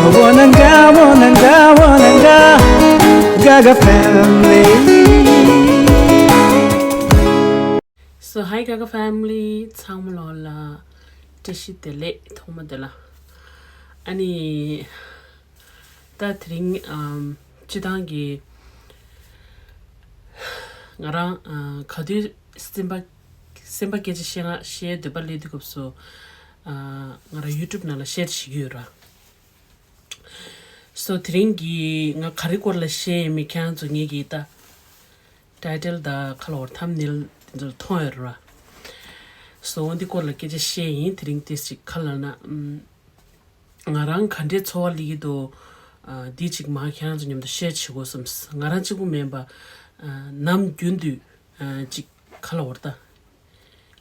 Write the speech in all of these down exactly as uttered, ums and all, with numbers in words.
Wananga, wananga, wananga, Gaga family. So, hi Gaga family, ཚང་མ་ལོ་ལ་བཀྲ་ཤིས་བདེ་ལེགས། ཐོག་མ་དེ་ལ་ཨ་ནི་ད་དེ་རིང་ཨམ་སྤྱི་བཏང་གི་ང་རང་ཨ་ག་དུས་སེམས་པ་སེམས་པ་སྐད་ཆ་བཤད་ང་བཤད་འདོད་པ་སླེབས་དུས་སྐབས་སུ་ཨ་ང་རང་ཡུ་ཊུབ་ནང་ལ་བཤད་བྱེད་ཀྱི་ཡོད་ར། སོ་དེ་རིང་གི་ང་ག་རེ་སྐོར་ལ་བཤད་ཡིན་མིན་ཁྱེད་རང་ཚོ་ངེད་ཀྱི་ད་ཊའི་ཊལ་དང་ཁ་ལོ་ཐམ་ནེལ་དེ་ཚོར་མཐོང་ཡོད་ར། སོ་འདི་སྐོར་ལ་སྐད་ཆ་བཤད་ཡིན། དེ་རིང་ཏིས་ཅིག་ག་ལབ་ན་ཨམ་ང་རང་ག་འདྲའི་ཚོར་བ་སླེབས་ཀྱི་འདུག་ཨ་འདི་ཅིག་མ་ཁྱེད་རང་ཚོ་མཉམ་དུ་ཤེར་བྱེད་དགོས་བསམས། ང་རང་གཅིག་པུ་མིན་པ་ཨ་ནམ་རྒྱུན་དུ་ཨ་ཅིག་ག་ལབ་དགོས་རེད་ད།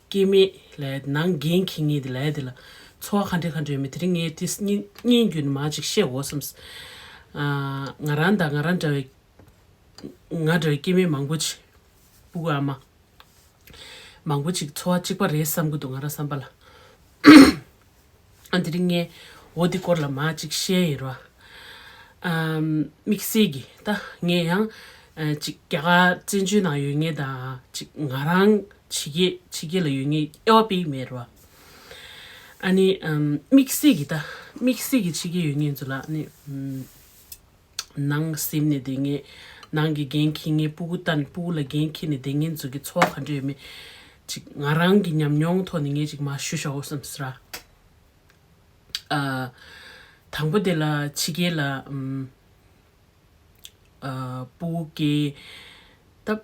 སྐྱེ་དམན་ལབ་ཡ་དེ་ནང་འགན་འཁྱེར་མཁན་དེ་ལབ་ཡ་དེ་ལ་ཚོར་བ་ག་འདྲ་ག་འདྲ་ཡོད་མེད་དེ་རིང་ངས་དེ་སྙིང་སྙིང་རྒྱུད་ནས་མར་ཅིག་བཤད་དགོས་བསམས། ཨ་ང་རང་དང་ང་རང་འདྲ་བའི་ང་འདྲ་བའི་སྐྱེ་དམན་མང་པོ་ཅིག་སྤུ་གུ་ཨ་མ་མང་པོ་ཅིག་ཚོར་བ་གཅིག་པ་རེད་བསམ་གྱི་འདུག་ང་རང་བསམ་པ་ལ། ཨ་དེ་རིང་ངས་འོ་དེ་སྐོར་ལ་མར་ཅིག་བཤད་ཡིན་རོ། ཨམ་དམིགས་བསལ་གྱི་ད་ངས་ཡང་ཨ་ཅིག་རྒྱ་གར་བཙན་བྱོལ་ནང་ཡོད་མཁན་དང་ཅིག་ང་རང་ཕྱི་རྒྱལ་ཕྱི་རྒྱལ་ལ་ཡོད་མཁན་དབྱེ་བ་དཔེ་མེད་རོ། ཨ་ནི་ཨམ་དམིགས་བསལ་གྱི་ད་དམིགས་བསལ་གྱི་ཕྱི་རྒྱལ་ཡོད་མཁན་ཚོ་ལ་ཨ་ནི་ཨམ་ནང་སེམས་ནས་བསྡད་མཁན། ནང་གི་འགན་འཁྱེར་མཁན། སྤུ་གུ་ལྟ་ནས་སྤུ་གུ་ལ་འགན་འཁྱེར་ནས་བསྡད་མཁན་ཚོ་གི་ཚོར་བ་ག་འདྲ་ཡོད་མེད་ཅིག་ང་རང་གི་ཉམས་མྱོང་ཐོག་ནས་ངས་ཅིག་མར་ཞུ་བཞག་འོ་བསམ་ཟེར་ར། ཨ་དང་པོ་དེ་ལ་ཕྱི་རྒྱལ་ལ་ཨམ་ཨ་སྤུ་གུ་སྐྱེ་ད།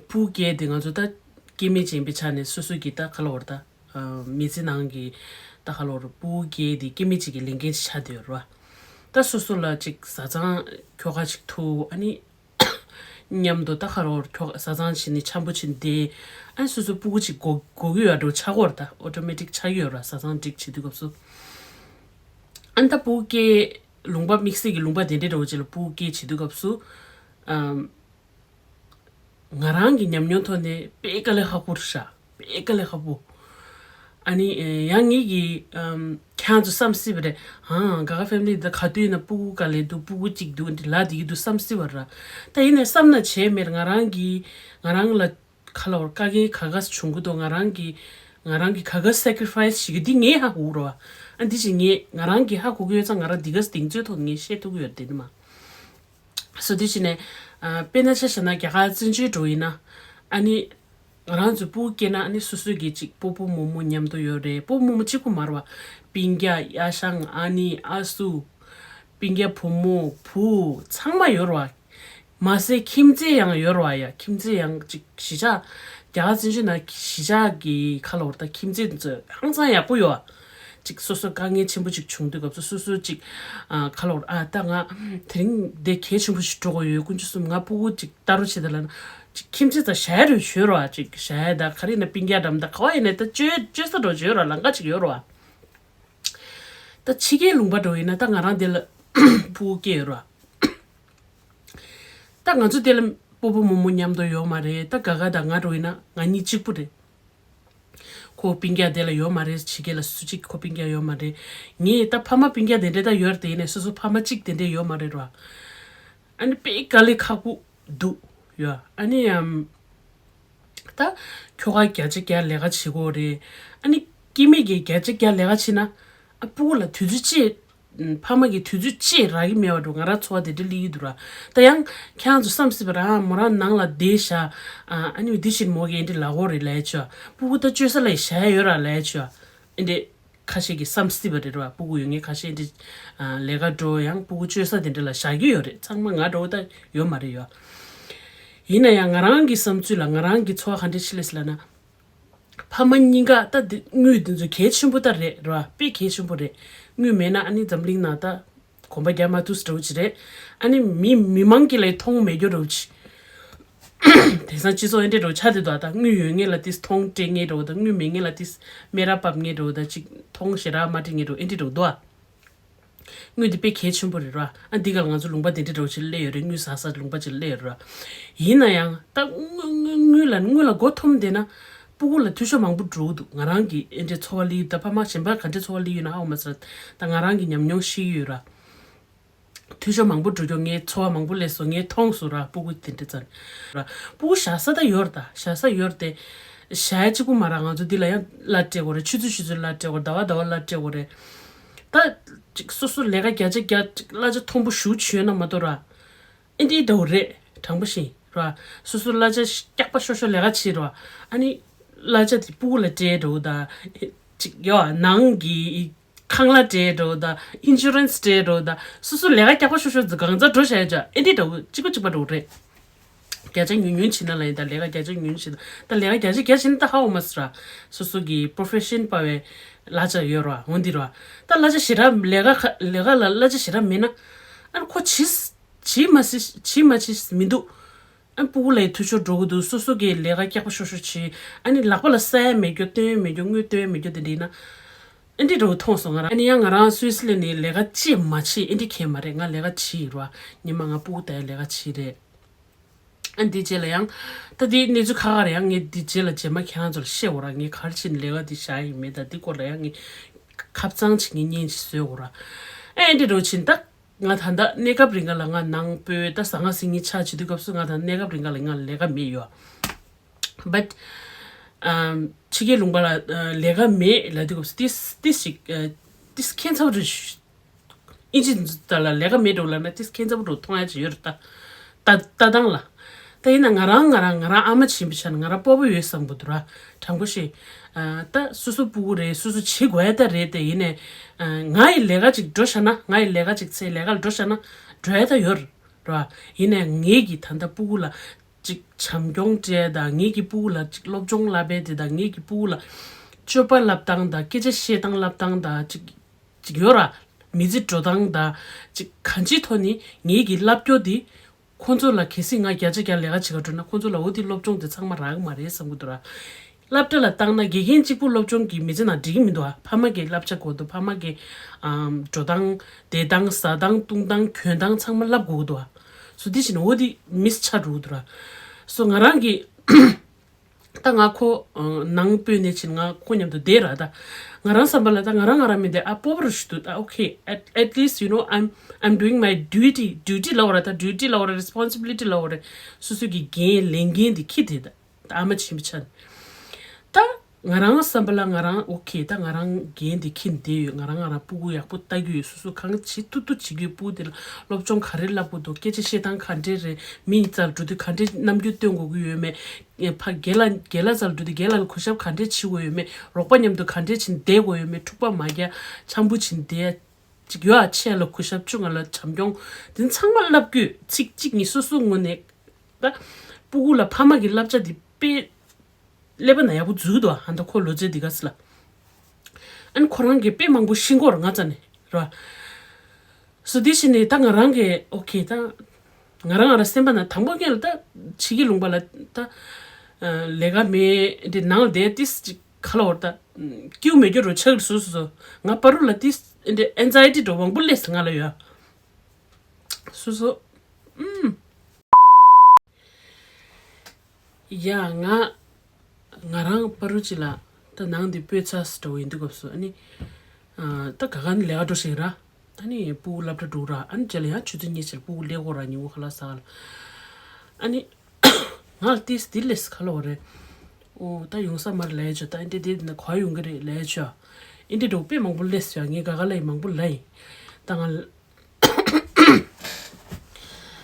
སྤུ་གུ་སྐྱེ་དེ་ང་ཚོ་ད་སྐྱེ་དམན་ཅིག་ཡིན་པའི་ཆ་ནས་སོ་སོ་གི་ད་ག་ལབ་དགོས་རེད་ད། ཨ་མི་ཚེ་ནང་གི་ད་ག་ལབ་དགོས་རེད། སྤུ་གུ་སྐྱེ་དེ་སྐྱེ་དམན་ཅིག་གི་ལས་འགན་ཅིག་ཆགས་བསྡད་ཡོད་རེད་བ། ད་སོ་སོ་ལ་ཅིག་བཟའ་ཚང་ཁྱོ་ག་ཅིག་ཐུག་ཨ་ནི་མཉམ་དུ་ད་ག་ལབ་དགོས་རེད། ཁྱོ་ག་བཟའ་ཚང་བྱས་ནས་འཆམ་པོ་བྱས་ནས་བསྡད། ཨ་ནི་སོ་སོ་སྤུ་གུ་ཅིག་དགོས་དགོས་ཀྱི་ཡོད་འགྲོ་ཆགས་ཀྱི་ཡོད་རེད་ད། ཨོ་ཊོ་མེ་ཊིག་ཆགས་ཀྱི་ཡོད་རེད་བ། བཟའ་ཚང་འགྲིག་བྱེད་དུས་སྐབས་སུ། ཨ་ནི་ད་སྤུ་གུ་སྐྱེ་ལུང་པ་དམིགས་བསལ་གྱི་ལུང་པ་དེ་འདྲའི་འདྲ་བོ་ཅིག་ལ་སྤུ་གུ་སྐྱེ་བྱེད་དུས་སྐབས་སུ། ཨམ། ང་རང་གི་ཉམས་མྱོང་ཐོག་ནས་དཔེ་དཀའ་ལས་ཁག་པོ་རེད་ཤག་དཔེ་དཀའ་ལས་ཁག་པོ། ཨ་ནི་ཨེ་ཡང་ངེད་ཀྱི་ཨམ་ཁྱེད་རང་ཚོ་བསམ་སྲིད་པ་རེད། ཨང་ག་ག་ཕེ་མི་ལི་འདི་ག་དུས་ཡིན་ན་སྤུ་གུ་དཀའ་ལས་འདུག་སྤུ་གུ་གཅིག་འདུག་འདི་ལབ་བསྡད་ཀྱི་འདུག་བསམ་སྲིད་པ་རེད། ད་ཡིན་ནའི་བསམ་ན་བྱས་མེད། ང་རང་གི་ང་རང་ལ་ག་ལབ་དགོས་རེད། དཀའ་ངལ་ག་ག་བྱུང་གི་འདུག་ང་རང་གི་ང་རང་གི་ག་ག་སེ་ཀི་རི་ཕ་ཡི་སི་བྱེད་ཀྱི་འདི་ངས་ཧ་གོ་གི་རེད་བ། ཨ་འདི་ཅིག་ངས་ང་རང་གིས་ཧ་གོ་གི་ཡོད་ཙང་ང་རང་འདི་ག་གདེང་ཚོད་ཐོག་ངས་བཤད་ཐུབ་ཀྱི་ཡོད་རེད་དེ་ནི་མ། སོ་དེ་བྱས་ནས་ཨ་དཔེར་ན་ཆ་བཞག་ན་རྒྱ་གར་བཙན་བྱོལ་འགྲོ་ཡིན་ན་ཨ་ནི་ང་རང་ཚོ་སྤུ་གུ་སྐྱེས་ན་ཨ་ནི་སོ་སོ་གི་ཅིག་སྤོ་བོ་རྨོ་མོ་མཉམ་དུ་ཡོད་རེད། སྤོ་བོ་རྨོ་མོ་གཅིག་པུ་མ་རེད་བ། སྤུན་ཀྱག་ཡ་ཤང་ཨ་ནེ་ཨ་སུ་སྤུན་ཀྱག་བུ་མོ་བུ་ཚང་མ་ཡོད་རེད་བ། མ་ཟད་ཁྱིམ་མཚེས་ཡང་ཡོད་རེད་བ། ཡ་ཁྱིམ་མཚེས་ཡང་ཅིག་གཞིས་ཆགས་རྒྱ་གར་བཙན་བྱོལ་ན་གཞིས་ཆགས་ཀྱི་ག་ལབ་དགོས་རེད་ད། ཁྱིམ་མཚེས་ཚོ་ཧང་སང་ཡག་པོ་ཡོད་བ། ཅིག་སོ་སོ་དཀའ་ངལ་ཆེན་པོ་ཅིག་བྱུང་དུས་སྐབས་སུ་སོ་སོ་ཅིག་ཨ་ག་ལབ་དགོས་རེད། ཨ་ད་ང་དེ་རིང་འདི་གལ་ཆེན་པོ་ཞིག་འགྲོ་དགོས་ཡོད། དཀོན་མཆོག་གསུམ། ང་སྤུ་གུ་ཅིག་ལྟ་རོགས་བྱེད་དང་ལབ་ན་ཅིག་ཁྱིམ་མཚེས་ཚོ་ཞལ་རོ་བྱོས་རོགས། ཨ་ཅིག་ཞལ་དང་ག་རེ་ཡིན་ན་སྤུན་ཀྱག་འགྲམ་དང་ག་བ་ཡིན་ན་ད་བཅོལ་བཅོལ་ས་འགྲོ་བྱོས་རོགས། ལམ་ཁ་ཅིག་ཡོད་རོགས། ཨ་ད་ཕྱི་རྒྱལ་ལུང་པ་འགྲོ་ཡིན་ན་ད་ང་རང་འདི་ལ་སྤུ་གུ་སྐྱེས་ཡོད་རོགས། ད་ང་ཚོ་དེ་ལ་སྤོ་བོ་རྨོ་མོ་མཉམ་དུ་ཡོད་མ་རེད། ད་ག་ག་དང་ང་འགྲོ་ཡིན་ན་ང་གཉིས་གཅིག་པུ་རེད། ཁོ་སྤུན་ཀྱག་དེ་ལ་ཡོད་མ་རེད། ཕྱི་རྒྱལ་ལ་སུ་གཅིག་ཁོ་སྤུན་ཀྱག་ཡོད་མ་རེད། ངས་ད་ཕ་མ་སྤུན་ཀྱག་དེ་འདྲས་ད་ཡོད་རེད་དེ། ཡིན་ནའི་སོ་སོ་ཕ་མ་གཅིག་དེ་འདྲས་ཡོད་མ་རེད་རོ། ཨ་ནི་དཔེ་དཀའ་ལས་ཁག་པོ་འདུག་ཡོད། ཨ་ནི་ཡང་ད་ཁྱོ་ག་བརྒྱ་ཆ་བརྒྱ་ལས་ཀ་བྱེད་དགོས་རེད། ཨ་ནི་སྐྱེ་དམན་གྱིས་བརྒྱ་ཆ་བརྒྱ་ལས་ཀ་བྱེད་ན་ཨ་སྤུ་གུ་ལ་དུས་ཚོད་ཅིག་ཕ་མ་གིས་དུས་ཚོད་ཅིག་རག་གི་མེད་པ་འགྲོ། ང་རང་ཚོར་བ་དེ་འདྲ་སླེབས་ཀྱི་འདུག་ར། ད་ཡང་ཁྱེད་རང་ཚོ་བསམ་སྲིད་པ་ར། ཨ་མོ་རང་ནང་ལ་བསྡད་ཤག་ཨ་ཨ་ནི་འདི་བྱེད་མོ་གིས་འདི་ལབ་ཀྱི་ཡོད་རེད་ལབ་ཡ་ཆོ། སྤུ་གུ་ད་བཅོལ་ས་ལ་བཞག་ཡ་ཡོད་ར་ལབ་ཡ་ཆོ། ཨེ་འདྲས་ཁ་ཤས་ཀྱིས་བསམ་སྲིད་པ་རེད་ར། སྤུ་གུ་ཡོད་མཁན་ཁ་ཤས་འདི་ལས་ཀ་འགྲོ་ཡང་སྤུ་གུ་བཅོལ་ས་དེ་འདྲ་ལ་བཞག་གི་ཡོད་རེད། ཚང་མ་ང་འདྲ་བོ་ད་ཡོད་མ་རེད་ཡོ། ཡིན་ན་ཡང་ང་རང་གི་བསམ་ཚུལ་ལ་ང་རང་གི་ཚོར་བ་ག་འདྲས་ཤིག་སླེབས་ལབ་ན། ཕ་མ་གཉིས་ཀ་ད་འདི་དངུལ་འདི་ཚོ་གལ་ཆེན་པོ་ད་རེད་ར། དཔེ་གལ་ཆེན་པོ་རེད། དངུལ་མེད་ན་ཨ་ནི་འཛམ་གླིང་ནང་ད་གོམ་པ་རྒྱག་མ་ཐུབ་ས་འདྲ་བོ་ཅིག་རེད། ཨ་ནི་མི་མི་མང་གི་ལ་མཐོང་མེད་རྒྱུ་འདྲ་བོ་ཅིག་དེང་སང་སྤྱི་ཚོགས་ཨེ་འདྲས་འདྲ་བོ་ཆགས་བསྡད་འདུག་ད་དངུལ་ཡོད་མཁན་ལ་ཏིས་མཐོང་སྤྲད་མཁན་འདྲ་བོ་དང་དངུལ་མེད་མཁན་ལ་ཏིས་སྨད་ར་ཕབ་མཁན་འདྲ་བོ་དང་ཅིག་མཐོང་ཞེ་དྲག་མ་སྤྲད་མཁན་འདྲ་བོ་ཨེ་འདྲས་འདྲ་བོ་འདུག་ཨ། དངུལ་འདི་དཔེ་གལ་ཆེན་པོ་རེད་ར། ཨ་འདི་ག་ལ་ང་ཚོ་ལུང་པ་དེ་འདྲས་འདྲ་བོ་ཅིག་སླེབས་ཡོད་རེད། དངུལ་ཟ་ས་ལུང་པ་ཅིག་སླེབས་ཡོད་ར། ཡིན་ན་ཡང་ད་དངུལ་དངུལ་དངུལ་ལ་དངུལ་ལ་མགོ་འཐོམས་བསྡད་ན། སྤུ་གུ་ལ་འཐུས་ཤོར་མང་པོ་འགྲོ་གི་འདུག་ང་རང་གི་ཨེ་འདྲའི་ཚོར་བ་སླེབས་ད། ཕ་མ་གཞན་པ་ག་འདྲའི་ཚོར་བ་སླེབས་ཡོད་ན་ཧ་གོ་མ་སོང་། ད་ང་རང་གི་ཉམས་མྱོང་ཤེས་ཀྱི་ཡོད་ར། འཐུས་ཤོར་མང་པོ་འགྲོ་རྒྱུ་ངས་ཚོར་བ་མང་པོ་སླེབས་སོང་། ངས་མཐོང་སོང་ར། སྤུ་གུ་དེ་འདྲ་ཙམ་ར། སྤུ་གུ་བཞག་ས་ད་ཡོད་ར། ད་བཞག་ས་ཡོད་ར། དེ་བཞག་ཡ་གཅིག་པུ་མ་ར། ང་ཚོ་འདི་ལ་ཡང་གླ་སྤྲད་དགོས་རེད། ཆུ་ཚོད་ཆུ་ཚོད་གླ་སྤྲད་དགོས་རེད། ཟླ་བ་ཟླ་བ་གླ་སྤྲད་དགོས་རེད། ད་ཅིག་སོ་སོ་ལས་ཀ་བརྒྱ་ཆ་བརྒྱ་ཅིག་གླ་ཆ་མཐོན་པོ་ཞེ་པོ་ཅིག་ཡོད་ན་མ་གཏོགས་ར། ཨེ་འདྲའི་འདྲ་བོ་རེད། དྲང་པོ་བཤད་ར། སོ་སོ་གླ་ཆ་སྐྱག་པ་ཤོར་ཤོར་ལས་ཀ་བྱེད་ར། ཨ་ནི་གླ་ཆ་དེ་སྤུ་གུ་ལ་སྤྲད་འགྲོ་དང་། ཅིག་ཡོད་ནང་གི་ཁང་གླ་སྤྲད་འགྲོ་དང་། ཨིན་ཤུ་རན་སི་སྤྲད་འགྲོ་དང་། སོ་སོ་ལས་ཀ་སྐྱག་པ་ཤོར་ཤོར་གང་ཚ་འགྲོ་བྱས་ཀྱང་ཨེ་འདྲའི་འདྲ་བོ་གཅིག་པ་གཅིག་པ་འདྲ་བོ་རེད། བརྒྱ་ཆ་ཉུང་ཉུང་བྱེད་ན་ལ་ཡིན་ད། ལས་ཀ་བརྒྱ་ཆ་ཉུང་ཉུང་བྱེད་ན་ད། ལས་ཀ་བརྒྱ་ཆ་བརྒྱ་བྱེད་ན་ད་ཧ་འོ་མ་སི་ར། སོ་སོ་གི་པོ་རོ་ཕེ་ཤན་སྤར་བའི་གླ་ཆ་ཡོད་ར། འོན་འདི་ར། ད་གླ་ཆ་ཞེ་དྲག་ལས་ཀ་ཁ་ལས་ཀ་ལ་གླ་ཆ་ཞེ་དྲག་མེད་ན། ཨ་ནི་ཁོ་བྱིས་བྱིས་མ་བྱིས་བྱིས་མ་བྱིས་མི་འདུག་ཨ་ནི་སྤུ་གུ་ལ་ཡི་འཐུས་ཤོར་འགྲོ་གི་འདུག་སོ་སོ་གི་ལས་ཀ་སྐྱག་པ་ཤོར་ཤོར་བྱེད། ཨ་ནི་ལག་པ་ལ་ས་ཡ་མེད་རྒྱུ་སྟོན་ཡ་མེད་རྒྱུ་དངུལ་སྟོན་ཡ་མེད་རྒྱུ་དེ་འདྲ་ཡིན་ན། ཨ་འདྲི་འདྲ་བོ་མཐོང་སོང་ང་རང་། ཨ་ནི་ཡང་ང་རང་སུད་སི་ལན་ནས་ལས་ཀ་ཅི་མ་བྱེད་ཨེ་འདྲི་ཁྱད་མ་རེད། ང་ལས་ཀ་བྱེད་ཡིན་ར། ཉི་མ་ང་སྤུ་གུ་ལྟ་ཡ་ལས་ཀ་བྱེད་རེད། ཨ་འདི་རྗེས་ལ་ཡང་ད་འདི་གནས་ཚུལ་ཁ་ཁ་རེད། ཡང་ངས་འདི་རྗེས་ལ་རྗེས་མ་ཁྱེད་རང་ཚོ་ལ་བཤད་འོ་ར། ངས་ག་རེ་བྱས་ནས་ལས་ཀ་འདི་བཞག་ཡིན་མེད་ད། འདི་སྐོར་ལ་ཡང་ངས་ཁ་གཙང་བྱེད་ངས་བརྙན་ཅིག་བཟོས་འོ་ར། ཨ་འདི་འདྲ་བོ་བྱས་ནས་ད་ང་ད་ལྟ་གནས་སྐབས་རིང་ག་ལ་ང་ནང་སྤོས་ད་ཟ་ང་ཟིང་ངེ་ཆགས་བྱེད་དུས་སྐབས་སུ་ང་ད་གནས་སྐབས་རིང་ག་ལ་ང་ལས་ཀ་མེད་ཡོད། But um ཕྱི་རྒྱལ་ལུང་པ་ལ་ཨ་ལས་ཀ་མེད་ལབ་དུས་སྐབས་སུ་ཏིས་ཏིས་ཞིག་ཨ་ཏིས་ཁྱད་མཚར་པོ་རེད། ཨིན་ཇི་ད་ལ་ལས་ཀ་མེད་འགྲོ་ལབ་ན་ཏིས་ཁྱད་མཚར་པོ་འགྲོ་མཐོང་ཡ་ཅིག་ཡོད་རེད་ད། ལྟ་ལྟ་སྟངས་ལ། ད་ཡིན་ན་ང་རང་ང་རང་ང་རང་ཨ་མ་ཆེན་པོ་ཆགས་ན་ང་རང་སྤོབས་པ་ཡོད་བསམ་གི་འདུག་ར། དྲང་པོ་བཤད། ཨ་ད་སོ་སོ་སྤུ་གུ་རེད། སོ་སོ་བྱེད་དགོས་ཡ་ད་རེད། དེ་ཡིན་ནའི་ཨ་ང་ཡི་ལས་ཀ་ཅིག་འགྲོ་བཞག་ན། ང་ཡི་ལས་ཀ་ཅིག་ཚེ་ལས་ཀ་ལ་འགྲོ་བཞག་ན་འགྲོ་ཡ་ད་ཡོད་རེད་ར། ཡིན་ནའི་ངེད་ཀྱི་ད་ལྟ་སྤུ་གུ་ལ་ཅིག་བྱམས་སྐྱོང་སྤྲད་དང་། ངེད་ཀྱི་སྤུ་གུ་ལ་ཅིག་སློབ་སྦྱོང་བསླབ་པའི་དེ་དང་། ངེད་ཀྱི་སྤུ་གུ་ལ་སྤྱོད་པ་བསླབ་སྟངས་དང་། སྐད་ཆ་བཤད་སྟངས་བསླབ་སྟངས་དང་ཅིག་ཅིག་ཡོད་ར། མི་ཚེ་འགྲོ་སྟངས་དང་ཅིག་གང་ཅིའི་ཐོག་ནས་ངེད་ཀྱི་བསླབ་སྐྱོར་དེ་ཁོང་ཚོ་ལ་གལ་སྲིད་ང་བརྒྱ་ཆ་བརྒྱ་ལས་ཀ་བྱེད་ག་འགྲོ་ན་ཁོང་ཚོ་ལ་འོ་དེ་སློབ་སྦྱོང་དེ་ཚང་མ་རག་གི་མ་རེད་བསམ་གི་འདུག་ར། སློབ་གྲྭ་ལ་བཏང་ན་དགེ་རྒན་གཅིག་པུ་སློབ་སྦྱོང་གི་མི་ཚེ་ནང་འགྲིག་གི་མི་འདུག་ཨ། ཕ་མ་གིས་བསླབ་བྱ་དགོས་འདུག་ཕ་མ་གིས་ཨམ་འགྲོ་སྟངས་བསྡད་སྟངས་ཟ་སྟངས་བཏུང་སྟངས་གྱོན་སྟངས་ཚང་མ་བསླབ་དགོས་གི་འདུག་ཨ། སོ་དེ་བཞིན་འོ་དེ་མིས་ཆགས་འགྲོ་གི་འདུག་ར། སོ་ང་རང་གི་ད་ང་ཁོ་ཨ་ནང་སྤོས་ནས་ཕྱིན་ང་ཁོ་མཉམ་དུ་བསྡད་ར། ད་ང་རང་བསམ་པ་ལ་ད་ང་རང་ང་རང་མི་བསྡད་ཨ། སྤོབས་པ་རུ་ཞིག་འདུག་ད་okay, at, at least you know I'm, I'm doing my duty. Duty ལབ་པ་ར། ད་duty ལབ་པ་ར། responsibility ལབ་པ་ར། སོ་སོ་གི་འགན་ལས་འགན་དེ་འཁྱེར་བསྡད་ད། ད་ཨ་མ་ཆེན་པོ་ཆགས་ནས། ད་ང་རང་བསམ་པ་ལ་ང་རང་okay, ད་ང་རང་འགན་འདི་འཁྱེར་བསྡད་ཡོད། ང་རང་ང་རང་སྤུ་གུ་ཡག་པོ་ལྟ་གི་ཡོད། སོ་སོ་གང་བྱེད་ཐུབ་ཐུབ་བྱེད་ཀྱི་ཡོད། སྤུ་གུ་དེ་ལ་སློབ་སྦྱོང་ག་རེ་བསླབ་དགོས་འདུག་སྐད་ཆ་བཤད་སྟངས་ག་འདྲས་རེད། མི་རྩར་འགྲོ་དུས་ག་འདྲས་རྣམ་འགྱུར་སྟོན་དགོས་ཀྱི་ཡོད་མེད། ཕ་རྒན་ལགས་རྒན་ལགས་རྩར་འགྲོ་དུས་རྒན་ལགས་ལ་གུས་ཞབས་ག་འདྲས་བྱེད་དགོས་ཡོད་མེད། རོགས་པ་མཉམ་དུ་ག་འདྲས་བྱས་ནས་བསྡད་དགོས་ཡོད་མེད། འཁྲུག་པ་མ་རྒྱག་འཆམ་པོ་བྱས་ནས་བསྡད་ཡ་ཅིག་ཡོད་ཨ། ཆེ་ལ་གུས་ཞབས། ཆུང་ང་ལ་བྱམས་སྐྱོང་། དེ་ཚང་མ་བསླབ་དགོས། ཚིག་གཅིག་གཉིས་སོ་སོའི་ངོས་ནས་ད་སྤུ་གུ་ལ་ཕ་མ་གི་བསླབ་བྱ་འདི་དཔེ་ཀླད་པ་ན་ཡག་པོ་འཛུལ་འདུག་ཨ། ད་ཁོ་ལོ་ཚད་འདི་ག་ཚོད་ལ། ཨ་ནི་ཁོ་རང་གིས་དཔེ་མང་པོ་ཤེས་ཀྱི་ཡོད་རེད་ང་རྩ་ནས་རེད་བ། སོ་དེ་བཞིན་ནས་ད་ང་རང་གིས་okay, ད་ང་རང་ང་རང་སེམས་པ་ན་དང་པོ་ཉིད་ལ་ད་ཕྱི་རྒྱལ་ལུང་པ་ལ་ད་ལས་ཀ་མེད་འདི་ནང་ལ་བསྡད་ཏིས་ཅིག་ག་ལ་བར་ད་སྐྱིད་པོ་མེད་རྒྱུ་རུ་ཆགས་སོ་སོ་སོ། ང་བར་དུ་ལ་ཏིས་འདི་anxiety འདྲ་མང་པོ་སླེབས་སོང་ང་ལ་ཡོད་སོ་སོ། ཡ་ང་ང་རང་པ་རུ་ཅི་ལ་ད་ནང་འདི་སྤོས་ཚར་འགྲོ་ཡིན་དུས་སྐབས་སུ་ཨ་ནི་ཨ་ད་ག་ག་ནི་ལས་ཀ་འགྲོ་ཞིག་ར། ཨ་ནི་སྤུ་གུ་སློབ་གྲྭ་འགྲོ་ར། ཨ་ནི་རྗེས་ལ་ཡང་ཆུ་ཚོད་གཉིས་ཕྱིར་སྤུ་གུ་ལས་ཀོ་ར་ཉིན་གུང་ཁ་ལག་ཟ་ག་ལ། ཨ་ནི་ང་ལ་ཏིས་འདི་ལས་ག་ལ་བ་རེད། ཨོ་ད་ཡོང་ས་མ་རེད་ལས་ཆོ། ད་ཨིན་དྲི་དེ་ན་ག་ཡོང་གི་རེད་ལས་ཆོ། ཨིན་དྲི་འགྲོ་དཔེ་མང་པོ་ལས་ཡ་ངས་ག་ག་ལ་ཡི་མང་པོ་ལ་ཡི་ད་ང་།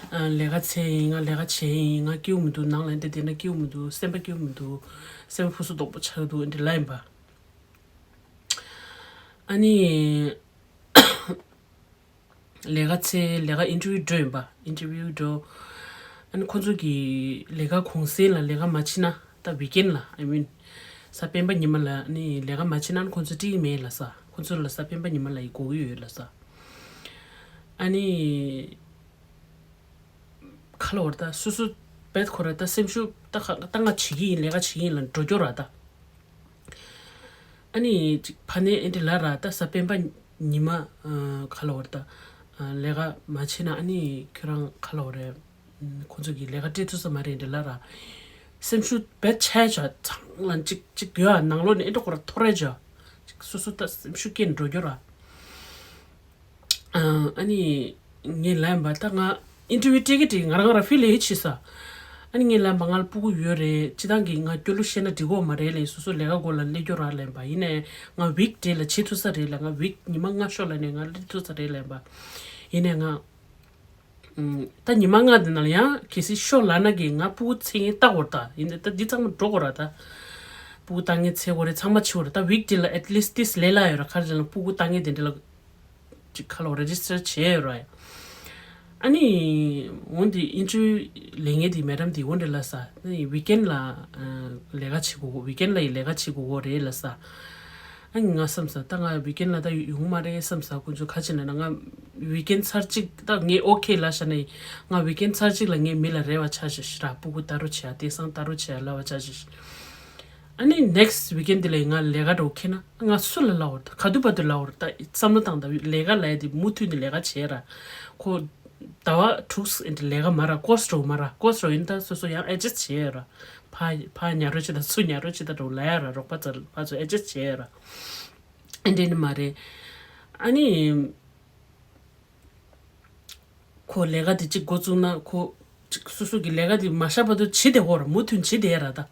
ཨ་ལས་ཀ་བྱས་ཡིན། ང་ལས་ཀ་བྱས་ཡིན། ང་སྐྱིད་པོ་མི་འདུག་ནང་ལ་འདི་བསྡད་ན་སྐྱིད་པོ་མི་འདུག་སེམས་པ་སྐྱིད་པོ་མི་འདུག་སེམས་པ་ཕུ་སུ་དོག་པོ་ཆགས་འདུག་འདི་ལ་ཡིན་པ། ཨ་ནི་ལས་ཀ་བྱས། ལས་ཀ་ཨིན་ཊར་བིའུ་འགྲོ་ཡིན་པ། ཨིན་ཊར་བིའུ་འགྲོ། ཨ་ནི་ཁོང་ཚོ་གི་ལས་ཀ་གུང་སེང་ལ་ལས་ཀ་མ་བྱེད་ན། ད་ཝིག་ཨེན་ལ་I mean གཟའ་སྤེན་པ་ཉི་མ་ལ་ནི་ལས་ཀ་མ་བྱེད་ན་ཁོང་ཚོ་ཀྲིག་མེད་ལ་ས། ཁོང་ཚོ་ལ་གཟའ་སྤེན་པ་ཉི་མ་ལ་ཡི་དགོས་ཀྱི་ཡོད་ལ་ས། ཨ་ནི་ག་ལ་བར་ད་སོ་སོ་བེད་ཁོ་ར་ད་སེམས་ཤུགས་ད་ཁ་ད་ང་བྱེད་ཀྱི་ཡིན། ལས་ཀ་བྱེད་ཀྱི་ཡིན་ལ་འགྲོ་སྐྱོ་ར་ད། ཨ་ནི་ཅིག་ཕ་ནས་ཨེ་འདྲི་ལ་ར་ད་གཟའ་སྤེན་པ་ཉི་མ་ཨ་ག་ལ་བར་ད་ཨ་ལས་ཀ་མ་བྱེད་ན་ཨ་ནི་ཁྱོད་རང་ག་ལ་བར་རེད། ཁོང་ཚོ་གི་ལས་ཀ་སྤྲད་ཐུབ་ས་མ་རེད་འདྲི་ལ་ར། སེམས་ཤུགས་བེད་ཆད་བྱ་ཚང་ལ་གཅིག་གཅིག་ཡོད་ཨ། ནང་ལོགས་ནས་ཨེ་འགྲོ་ཁོ་ར་ཐོ་རེ་བྱ་ཅིག་སོ་སོ་ད་སེམས་ཤུགས་སྐྱེ་འགྲོ་རྒྱུ་ར། ཨ་ནི་ངས་ལན་པ་ད་ང་ཨིན་ཊར་བིའུ་སྤྲད་ཀྱི་སྤྲད་ཀྱི་ང་རང་ང་རང་ཕི་ལ་ཡིད་ཆེས་ས། ཨ་ནི་ངས་ལན་པ་ང་ལ་སྤུ་གུ་ཡོད་རེད། སྤྱི་བཏང་གི་ང་སྐྱོ་གླུ་བཤད་ན་འགྲིག་གོ་མ་རེད་ལས་སོ་སོ་ལས་ཀ་སྒོ་ལ་སླེབས་རྒྱུ་ར་ལན་པ་ཡིན་ནའི་ང་ཝིག་འདྲ་ལ་བྱེད་ཐུབ་ས་རེད་ལ། ང་ཝིག་ཉི་མ་ལྔ་ཤོག་ལ་ནས་ང་སླེབས་ཐུབ་ས་རེད་ལན་པ་ཡིན་ནའི་ང་ད་ཉི་མ་ལྔ་དེ་ནང་ཡང་གལ་སྲིད་ཤོ་ལབ་ན་གི་ང་སྤུ་གུ་ཚེ་ངན་ལྟ་བོར་ད་ཡིན་ད་འདི་ཚང་མ་འགྲོ་དགོས་ར། ད་སྤུ་གུ་ལྟ་ངན་ཚེ་གོ་རེ་ཚང་མ་ཆི་བོ་རེ་ད་ཝིག་དེ་ལ་at least this ལས་ལ་ཡོད་ར། ཁ་རེ་ལ་སྤུ་གུ་ལྟ་ངན་དེ་འདྲ་ལ་ཅིག་ཁ་ལོ་རེ་ཇི་སི་ཊར་བྱས་ཡོད་ར། ཨ་ནི་འོན་ཏེ་ཨིན་ཊར་བིའུ་ལས་ངན་དེ་མེ་ཌམ་དེ་འོན་ཏེ་ལ་ས་ཝིག་ཨེན་ལ་ལས་ཀ་བྱེད་དགོས་ཝིག་ཨེན་ལ་ཡི་ལས་ཀ་བྱེད་དགོས་གོ་རེད་ལ་ས། ཨ་ནི་ང་བསམ་ས་ད་ང་ཝིག་ཨེན་ལ་ད་ཡོང་མ་རེད་བསམ་ས། ཁོང་ཚོ་ཁ་ཆེ་ན་ན་ང་ཝིག་ཨེན་ཚར་གཅིག་ད་ངས་ཨོ་ཁེ་ལ་ཤ་ནས་ང་ཝིག་ཨེན་ཚར་གཅིག་ལ་ངས་མི་ལ་རེ་བ་ཆ་ཞིག་ཞི་ར་སྤུ་གུ་ལྟ་རོགས་བྱེད་ཡ་དེང་སང་ལྟ་རོགས་བྱེད་ཡ་ལ་བ་ཆ་ཞིག་ཨ་ནི་next ཝིག་ཨེན་དེ་ལ་ང་ལས་ཀ་འགྲོ་ཁེ་ན་ང་སུ་ལ་ལ་བར་ད་ག་དུས་བར་དུ་ལ་བར་ད་བསམ་བློ་བཏང་ད་ལས་ཀ་ལ་ཡ་དེ་མུ་མཐུད་ནས་ལས་ཀ་བྱེད་ར་ཁོ། ཟླ་བ་དྲུག་ཨེ་འདྲ་ལས་ཀ་མ་རག་ཀོ་སི་འགྲོ་མ་རག་ཀོ་སི་འགྲོ་ཡིན་ད་སོ་སོ་ཡང་ཨེ་ཇེ་སི་ཊི་བྱེད་ཡོད་ར། ཕ་ཕ་ཉར་རོགས་བྱེད་ད་སུ་ཉར་རོགས་བྱེད་ད་འགྲོ་ལ་ཡ་ར་རོགས་པ་ཚོ་ཕ་ཚོ་ཨེ་ཇེ་སི་ཊི་བྱེད་ཡོད་ར། ཨེ་འདྲ་ནི་མ་རེད། ཨ་ནི་ཁོ་ལས་ཀ་དེ་གཅིག་འགོ་བཙུགས་ན་ཁོ་གཅིག་སོ་སོ་གི་ལས་ཀ་དེ་མ་བཞག་བར་དུ་བྱེད་བསྡད་ཡོད་ར་མུ་མཐུད་བྱེད་བསྡད་ཡ་ར་ད།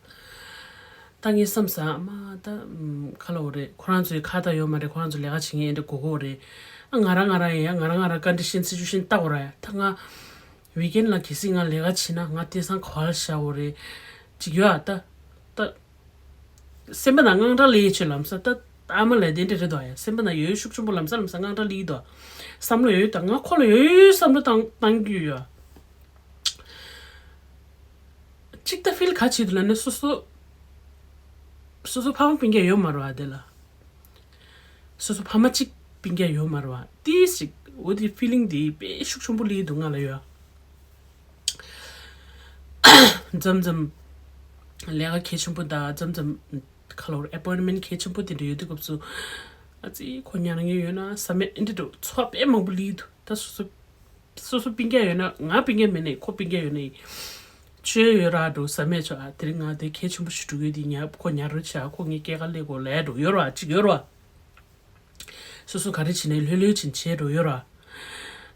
ད་ངས་བསམ་ས་མ་ད་ཁ་ལོ་རེད། ཁོ་རང་ཚོའི་ཁ་ད་ཡོད་མ་རེད། ཁོ་རང་ཚོ་ལས་ཀ་བྱེད་མཁན་ཨེ་འདྲ་དགོས་ཀྱི་རེད། ཨ་ང་རང་ང་རང་ཡིན་ཡ་ང་རང་ང་རང་ཀོན་ཌི་ཤན་སི་ཅུ་ཨེ་ཤན་ལྟ་དགོས་ར་ཡ། ད་ང་ཝིག་ཨེན་ལ་གལ་སྲིད་ང་ལས་ཀ་བྱེད་ན་ང་དེང་སང་ག་བ་ལ་བཞག་དགོས་རེད། ཅིག་ཡོད་ཨ་ད་ད། སེམས་པ་ནང་དངངས་སྐྲག་སླེབས་ཡས་ཆེ་ལམ་ས་ད་ཨ་མ་ལས་དེ་འདྲ་རེད་དོ་ཡ། སེམས་པ་ནང་ཡོད་ཤུགས་ཆེན་པོ་ལམ་ས་ལམ་ས་དངངས་སྐྲག་སླེབས་དོ། བསམ་བློ་ཡོད་ད་ང་ཁོ་ལ་ཡོད་ཡོད་བསམ་བློ་བཏང་བཏང་རྒྱུ་ཡོད། གཅིག་ད་ཕིལ་ག་བྱེད་དུ་ལ་ནི་སོ་སོ་སོ་སོ་ཕ་མ་སྤུན་ཀྱག་ཡོད་མ་རེད་བ་དེ་ལ། སོ་སོ་ཕ་མ་གཅིག་སྤུན་ཀྱག་ཡོད་མ་རེད་བ་དེ་ཞིག་འོ་དེ་ཕི་ལིང་དེ་དཔེ་ཤུགས་ཆེན་པོ་སླེབས་འདུག་ང་ལ་ཡོད། མཚམས་མཚམས་ལས་ཀ་གལ་ཆེན་པོ་དང་མཚམས་མཚམས་ཁ་ལོར་ཨེ་པོའིན་མེན་གལ་ཆེན་པོ་དེ་འདྲ་ཡོད་དུས་སྐབས་སུ་ཨ་ཙི་ཁོ་ཉར་ངེས་ཡོད་ན་བསམ་མེད་ཨེ་འདྲ་འགྲོ་ཚོགས་དཔེ་མང་པོ་སླེབས་འདུག་ད་སོ་སོ་སོ་སོ་སྤུན་ཀྱག་ཡོད་ན་ང་སྤུན་ཀྱག་མེད་ནས་ཁོ་སྤུན་ཀྱག་ཡོད་ནས་ཆོས་ཡོད་ར་འགྲོ་བསམ་མེད་ཆོག་ཨ་དེ་རིང་ང་དེ་གལ་ཆེན་པོ་ཞིག་འགྲོ་གི་དེ་ཉ་ཁོ་ཉར་རོགས་བྱ་ཁོ་ངའི་སྐྱེས་ཀ་སླེབས་དགོས་ལས་འགྲོ་ཡོད་ར་ཅིག་ཡོད་ར། སོ་སོ་ག་རེ་བྱེད་ནས་ལྷོད་ལྷོད་ཕྱིན་བྱས་འགྲོ་ཡོད་ར།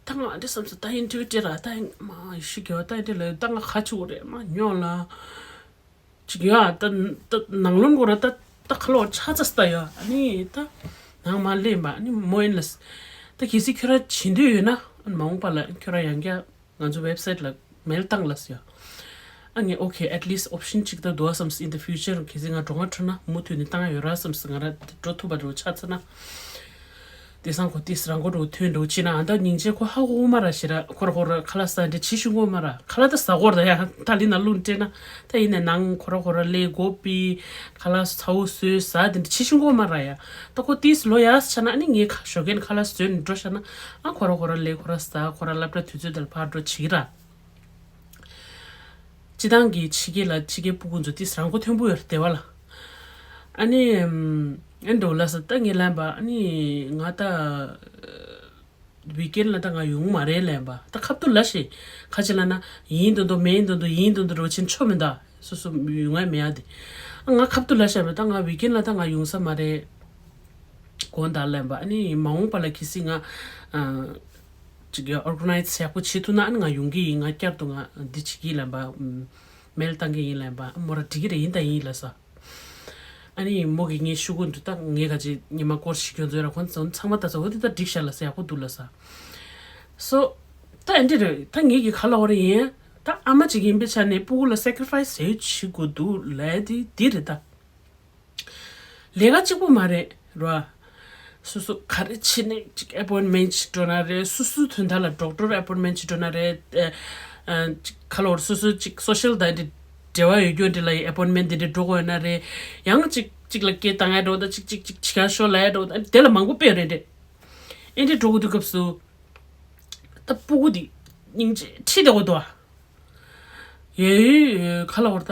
ད་ང་འདི་བསམ་སོང་ད་ཨིན་ཊར་བིའུ་སྤྲད་ར་ད་མ་ཡི་ཤི་གེ་བ་ད་ཨིན་ཊར་ལ་ད་ང་ཁ་ཆུ་རེད་མ་ཉོ་ལ། ཅིག་ཡོད་ཨ་ད་ད་ནང་ལོན་གོ་ར་ད་ད་ཁ་ལོ་ཆ་ཚ་སྟ་ཡོད་ཨ་ནི་ད་ནང་མ་ལེན་པ་ཨ་ནི་མོ་ཨིན་ལས་ད་གལ་སྲིད་ཁྱོད་ར་བྱེད་འདོད་ཡོད་ན་ཨ་ནི་མ་འོངས་པ་ལ་ཁྱོད་ར་ཡང་བསྐྱར། ང་ཚོ་ཝེབ་སའིཊ་ལ་མེལ་བཏང་ལབ་ཟེར། ཨ་ངས་okay at least option གཅིག་ད་འདུག་བསམ་སོང་། In the future གལ་སྲིད་ང་འགྲོ་ང་འཕྲོད་ན་མུ་མཐུད་ནས་བཏང་ཡ་ཡོད་ར་བསམ་སོང་། ང་ར་འགྲོ་ཐུབ་པ་འགྲོ་ཆ་ཚ་ན། དེང་སང་ཁོ་ཏིས་རང་མགོ་འགྲོ་ཐོན་འགྲོ་ཅི་ན་ཨ་ད་སྙིང་རྗེ་ཁོ་ཧ་གོ་མ་ར་ཞེ་ར་ཁོ་ར་ཁོ་ར་ཁ་ལག་ཟ་འདྲ་ཅི་ཞུ་གོ་མ་ར་ཁ་ལག་ད་ཟ་གོ་ར་ཡ་ད་ལི་ན་ལུན་སྤྲད་ན་ད་ཡིན་ནས་ནང་ཁོ་ར་ཁོ་ར་ལས་སྒོ་པི་ཁ་ལག་ཚ་བོ་བཟོས་ཟ་དེ་འདྲ་ཅི་ཞུ་གོ་མ་ར་ཡ་ད་ཁོ་ཏིས་ལོ་ཡ་ཆ་ན་ཨ་ནི་ངས་ཁ་ཞོགས་ཀན་ཁ་ལག་བཟོས་ནས་འགྲོ་ཤ་ན། ཨ་ཁོ་ར་ཁོ་ར་ལས་ཁོ་ར་ཟ་ཁོ་ར་སློབ་གྲྭ་དུས་ཚོད་དེར་ཕར་འགྲོ་བྱེད་ཀྱི་ར། སྤྱི་བཏང་གི་ཕྱི་རྒྱལ་ལ་ཕྱི་རྒྱལ་སྤུ་གུ་ཚོ་ཏིས་རང་མགོ་ཐོན་པོ་ཡོད་རེད་དེ་བ་ལ། ཨ་ནི་ཨེ་འགྲོ་ལ་ས་ད་ངས་ལན་པ་ཨ་ནི་ང་ད་ཝིག་ཨེན་ལ་ད་ང་ཡོང་མ་རེད་ལན་པ་ད་ཁབ་ཏུ་ལ་ཤེ་ཁ་ཆེ་ལ་ན་ཡིན་དོན་དོ་མེད་དོན་དོ་ཡིན་དོན་དོ་རོ་ཆེན་ཆོ་མི་འདའ་སོ་སོ་ཡོང་ང་མེད་ཨ་དེ་ང་ཁབ་ཏུ་ལ་ཤེ་མེད་ད་ང་ཝིག་ཨེན་ལ་ད་ང་ཡོང་ས་མ་རེད། དགོངས་དག་ལན་པ་ཨ་ནི་མ་འོངས་པ་ལ་གལ་སྲིད་ང་ཨ་ཅིག་ཨོར་ག་ནའི་ཛི་ཡག་པོ་བྱེད་ཐུབ་ན་ཨ་ནི་ང་ཡོང་གི་ཡིན། ང་བསྐྱར་དུ་ང་འདི་བྱེད་ཀྱི་ལན་པ་མེལ་བཏང་གི་ཡིན་ལན་པ་མོ་ར་འགྲིག་གི་རེད་ཡིན་ད་ཡིན་ལ་ས། ཨ་ནི་མོ་གི་ངས་ཤུ་གུ་འདུག་ད་ངས་ག་ཅི་ཉི་མ་སྐོར་ཞིག་ཁྱོད་ཚོའི་ར་ཁོང་ཚང་མ་ད་ཚ་བོ་འདི་ད་འགྲིག་ཤག་ལ་ས་ཡག་པོ་འདུག་ལ་ས། སོ་ད་ཨ་འདི་རེད་ད་ངས་ཀྱི་ག་ལ་བ་རེད་ཡིན་ད་ཨ་མ་ཅིག་ཡིན་པའི་ཆ་ནས་སྤུ་གུ་ལ་སེ་ཀ་རི་ཕ་ཡི་སི་རེ་བྱེད་དགོས་འདུག་ལས་འདི་འདི་རེད་ད། ལས་ཀ་གཅིག་པུ་མ་རེད་ར། སོ་སོ་ག་རེ་བྱེད་ནས་ཅིག་ཨེ་པོའིན་མེན་ཊི་ཅིག་འགྲོ་ན་རེད། སོ་སོའི་དོན་དག་ལ་ཌོག་ཊར་ཨེ་པོའིན་མེན་ཊི་ཅིག་འགྲོ་ན་རེད། ཨ་ཨ་ཅིག་ག་ལོར་སོ་སོ་ཅིག་སོ་ཤལ་དང་འདི་འབྲེལ་བ་ཡོད་རྒྱུ་འདི་ལ་ཨེ་པོའིན་མེན་ཊི་འདི་འདྲ་འགྲོ་དགོས་ཡོད་ན་རེད། ཡང་ཅིག་ཅིག་ལ་སྐད་བཏང་ཡ་འགྲོ་ད་ཅིག་ཅིག་ཅིག་བྱེད་ཡ་ཤོ་ལ་ཡ་འགྲོ་ད་དེ་ལ་མང་པོ་དཔེ་རེད་འདྲེ། ཨེ་འདྲེ་འགྲོ་གི་འདུག་སྐབས་སུ། ད་སྤུ་གུ་འདི་སྙིང་རྗེ་ཁྲིད་བསྡད་དགོས་འདུག་ཨ། ཡོད་ཡོད་ཁ་ལ་བར་ད་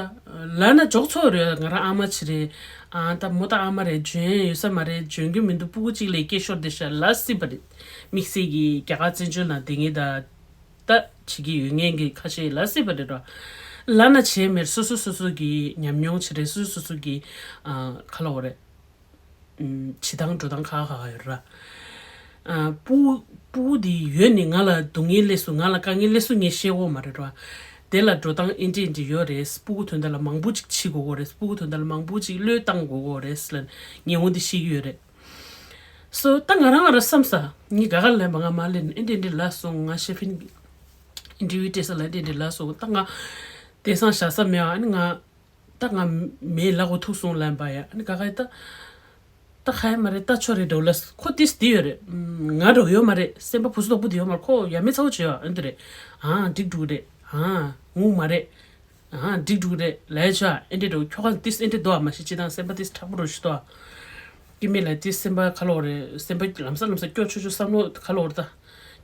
ལ་ན་འཇོག་ཚོད་རེད། ང་རང་ཨ་མ་ཆི་རེད། ཨ་ད་མོ་ད་ཨ་མ་རེད། འཇོན་ཡོད་ས་མ་རེད། འཇོན་གྱི་མི་འདུག་སྤུ་གུ་གཅིག་ལས་སྐྱེ་ཤོར་བསྡད་ཤག་ལ་སྲིད་པ་རེད། དམིགས་བསལ་གྱི་རྒྱ་གར་བཙན་བྱོལ་ནང་བསྡད་མཁན་ད་ད་བྱེད་ཀྱི་ཡོད་མཁན་གྱི་ཁ་ཤས་ལ་སྲིད་པ་རེད་ར། བླ་ན་བྱས་མེད། སོ་སོ་སོ་སོ་གི་ཉམས་མྱོང་བྱེད་རེད། སོ་སོ་སོ་སོ་གི་ཨ་ག་ལབ་དགོས་རེད། ཨམ། བྱེད་སྟངས་འགྲོ་སྟངས་ཁག་ཁག་ཡོད་ར། ཨ། སྤུ་སྤུ་གུ་འདི་ཡོད་ནི་ང་ལ་སྡུག་བསྔལ་སླེབས་སོང་། ང་ལ་དཀའ་ངལ་སླེབས་སོང་ངས་བཤད་ཀྱི་ཡོད་མ་རེད་ར། དེ་ལ་འགྲོ་སྟངས་ཨེ་འདྲས་ཨེ་འདྲས་ཡོད་རེད། སྤུ་གུ་དོན་དག་ལ་མང་པོ་ཅིག་བྱེད་དགོས་ཀྱི་རེད། སྤུ་གུ་དོན་དག་ལ་མང་པོ་ཅིག་བློས་བཏང་དགོས་ཀྱི་རེད་ཟེར་ལབ་ངས་འོ་འདི་བཤད་ཀྱི་ཡོད་རེད། སོ་ད་ང་རང་ང་རང་བསམ་ས། ངས་ག་ག་ལབ་པ། ང་མ་ལབ་ནས་ཨེ་འདྲས་ཨེ་འདྲས་ལབ་སོང་། ང་ཤེ་ཕིན་ཨིན་ཊར་བིའུ་སྤྲད་ས་ལ་ཨེ་འདྲས་ཨེ་འདྲས་ལབ་སོང་། ད་ང་དེང་སང་བཞག་ས་མེད་ཨ། ཨ་ནི་ང་ད་ང་མེད་ལབ་དགོས་ཐུག་སོང་ལབ་པ་ཡ། ཨ་ནི་ག་ག་ཡ་ད་ད་ཁ་ཡ་མ་རེད། ད་ཆོ་རེད་འགྲོ་ལ། ཁོ་ཏིས་དེ་ཡོད་རེད། ང་འགྲོ་ཡོད་མ་རེད། སེམས་པ་བུ་སོ་དོག་པོ་དེ་ཡོད་མ་རེད། ཁོ་ཡ་མེད་ཚ་བོ་བྱོས་ཨ་འདི་རེད། ཨ་འགྲིག་འགྲོ་རེད། ཨ་ངུ་མ་རེད། ཨ་འགྲིག་འགྲོ་རེད་ལབ་ཡ་ཆོ་ཨ་འདི་འགྲོ། ཁྱོ་ག་ཏིས་ཨེ་འདྲས་འདུག་ཨ། མ་གཞི་སྤྱི་བཏང་སེམས་པ་ཏིས་དྲག་པོ་རུ་ཞུ་དོ། སྐྱེ་དམན་ལ་ཏིས་སེམས་པ་ག་ལབ་དགོས་རེད། སེམས་པ་ལམ་སང་ལམ་སང་སྐྱོ་ཆུ་ཆུ་བསམ་བློ་ག་ལབ་དགོས་རེད། ད་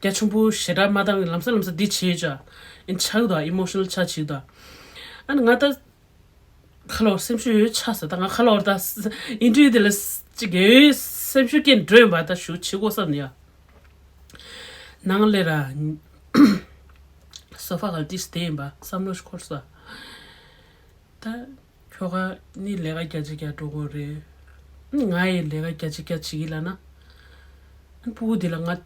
རྒྱ་ཆུང་པོ་ཞེ་དྲག་མ་བཏང་། ལམ་སང་ལམ་སང་འདི་བྱེད་ཆོ་ཨ། ཨེ་ཆགས་འདུག་ཨ། ཨི་མོ་ཤི་ནལ་ཆགས་བྱེད་འདུག་ཨ། ཨ་ནི་ང་ད་ག་ལབ་དགོས། སེམས་ཤུགས་ཡོད་ཆགས་ས། ད་ང་ག་ལབ་དགོས་རེད། ད་ཨིན་ཊར་བིའུ་དེ་ལ་ཅིག་ཡོད་སེམས་ཤུགས་སྐྱེད་འགྲོ་ཡིན་པ། ད་ཞུ་བྱེད་དགོས་བསམ་ནས་ཡ། ནང་ལས་ར་སོ་ཕ་ག་ལ་ཏིས་བསྡད་ཡིན་པ་བསམ་བློ་ཞིག་འཁོར་སོང་། ད་ཁྱོ་ག་ནི་ལས་ཀ་རྒྱ་ཆེ་རྒྱ་འགྲོ་གི་རེད། ང་ཡི་ལས་ཀ་རྒྱ་ཆེ་རྒྱ་བྱེད་ཀྱི་ལབ་ན། ཨ་ནི་སྤུ་གུ་འདི་ལ་ང་ག་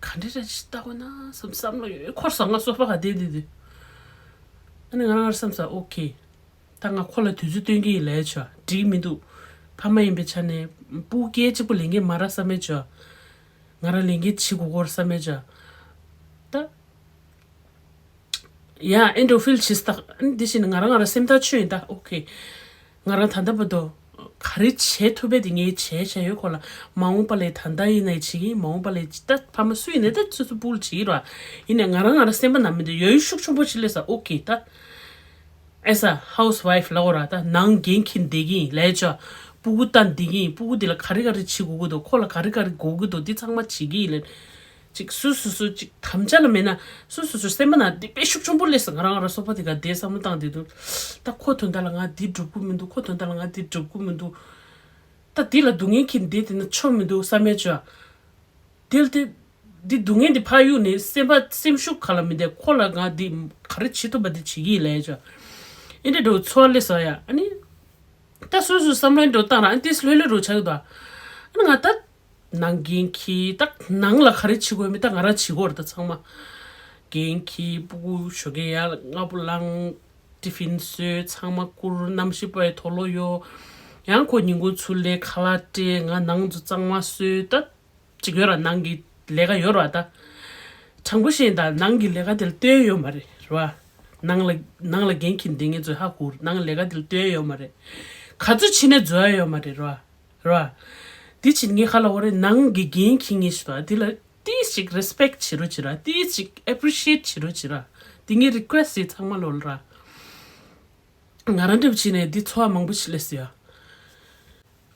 འདྲ་འདྲ་ཞིག་ལྟ་དགོས་ན་བསམ་བསམ་བློ་ཡོད་འཁོར་སོང་། ང་སོ་ཕ་ག་བསྡད་བསྡད་དུས། ཨ་ནི་ང་རང་ང་རང་བསམ་ས། ཨོ་ཁེ། ད་ང་ཁོ་ལ་དུས་ཚོད་སྟོན་གྱི་ཡིན་ལབ་ཡ་ཆོ་འགྲིག་མི་འདུག་ཕ་མ་ཡིན་པའི་ཆ་ནས་སྤུ་གུ་སྐད་གཅིག་པོ་ལས་འགན་མ་རག་བསམ་ཡ་ཆོ། ང་རང་ལས་འགན་བྱེད་དགོས་ཀྱི་རེད་བསམ་ཡ་ཆོ། ད་ཡ་ཨེ་འདྲས་ཕིལ་བྱེད་ས། ད་འདི་བཞིན་ང་རང་ང་རང་སེམས་ཐག་ཆོད་ཡིན། ད་ཨོ་ཁེ། ང་རང་ད་ལྟ་བར་དུ་ག་རེ་བྱེད་ཐུབ་པ་དེ་ངས་བྱས་བྱས་ཡོད་ཁོ་ལ། མ་འོངས་པ་ལ་ད་ལྟ་ཡིན་ན་བྱེད་ཀྱི་ཡིན། མ་འོངས་པ་ལ་ད་ཕ་མ་སུ་ཡིན་ནའི་ད་སོ་སོ་སྤུ་གུ་ལ་བྱེད་ཀྱི་རེད་བ། ཡིན་ནའི་ང་རང་ང་རང་སེམས་པ་ནང་མི་འདུག་ཡོད་ཤུགས་ཆེན་པོ་ཅིག་སླེབས་ས། ཨོ་ཁེ། ད་ཨེ་ས་ཧའུ་སི་ཝའིཕ་ལབ་དགོས་ར། ད་ནང་འགན་འཁྱེར་བསྡད་ཀྱི་ཡིན་ལབ་ཡ་ཆོ། སྤུ་གུ་ལྟ་བསྡད་ཀྱི་ཡིན། སྤུ་གུ་འདི་ལ་ག་རེ་ག་རེ་བྱེད་དགོས་ཀྱི་འདུག་ཁོ་ལ་ག་རེ་ག་རེ་དགོས་ཀྱི་འདུག་འདི་ཚང་མ་བྱེད་ཀྱི་ཡིན་ལབ། ཅིག་སུ་སུ་སུ་ཅིག་དམ་བཅའ་ལ་མེད་ན་སུ་སུ་སུ་སེམས་པ་ནང་འདི་དཔེ་ཤུགས་ཆེན་པོ་སླེབས་སོང་། ང་རང་ང་རང་སོ་ཕ་དེ་ག་བསྡད་བསམ་བློ་བཏང་བསྡད་འདུག་ད་ཁོ་དོན་དག་ལ་ང་འདི་སྒྲུབ་ཀྱི་མི་འདུག་ཁོ་དོན་དག་ལ་ང་འདི་སྒྲུབ་ཀྱི་མི་འདུག་ད་འདི་ལ་སྡུག་བསྔལ་འཁྱེར་བསྡད་དེ་ན་ཆོ་མི་འདུག་བསམ་ཡ་ཆོ། དེ་ལ་དེ་འདི་སྡུག་བསྔལ་འདི་ཕར་གཡུག་ནས་སེམས་པ་སེམས་ཤུགས་ག་ལ་མི་བསྡད། ཁོ་ལ་ང་འདི་ག་རེ་བྱེད་ཐུབ་པ་འདི་བྱེད་ཀྱི་ཡིན་ལབ་ཡ་ཆོ། ཨེ་འདྲས་འདྲ་བོ་ཚོར་བ་སླེབས་སོང་ཡ། ཨ་ནི་ད་སོ་སོའི་བསམ་བློ་འདྲ་བོ་བཏང་ར། ཨ་ནི་ཏིས་ལྷོད་ལྷོད་རུ་ཆགས་ཀྱི་འདུག་ཨ་ནི་ང་ད་ནང་འགན་འཁྱེར། ད་ནང་ལ་ག་རེ་བྱེད་དགོས་མིན་ད་ང་རང་བྱེད་དགོས་རེད། ད་ཚང་མ་འགན་འཁྱེར། སྤུ་གུ་ཞོགས་ཀས་ཡར་སྔ་པོ་ལངས། ཏི་ཕིན་བཟོས། ཚང་མ་བསྐུར། གནམ་གཤིས་དཔེ་དོག་ལོ་ཡོད། ཡང་ཁོ་ཉིན་གུང་ཚུར་སླེབས་ཁ་ལག་སྤྲད། ང་ནང་དུ་གཙང་མ་བཟོས། ད་ཅིག་ཡོད་ར། ནང་གི་ལས་ཀ་ཡོད་ར། ད་དྲང་པོ་བཤད་ན་ད་ནང་གི་ལས་ཀ་དེ་ལ་ལྟོས་ཡོད་མ་རེད་ར། ནང་ལ་ནང་ལ་འགན་འཁྱེར་བསྡད་མཁན་ཚོས་ཧ་གོ་ར། ནང་ལས་ཀ་དེ་ལ་ལྟོས་ཡོད་མ་རེད། ག་ཚོད་བྱས་ནས་འཛོལ་ཡ་ཡོད་མ་རེད་ར། ར། དེ་བྱས་ངས་ཧ་ལས་པ་རེད། ནང་གི་འགན་འཁྱེར་མཁན་ཞིག་དང་དེ་ལ་ཏིས་ཅིག་རེ་སི་པེག་བྱེད་རོགས་བྱེད་ར། ཏིས་ཅིག་ཨེ་པི་རི་ཤི་ཨེཊ་བྱེད་རོགས་བྱེད་ར། དེ་ངའི་རི་ཀུ་ཨེ་སི་ཊི་ཡིན། ཚང་མ་ལོ་ལ་ར། ང་རང་འདྲ་བོ་བྱས་ནས་འདི་ཚོར་བ་མང་པོ་ཞིག་སླེབས་སོང་ཡ།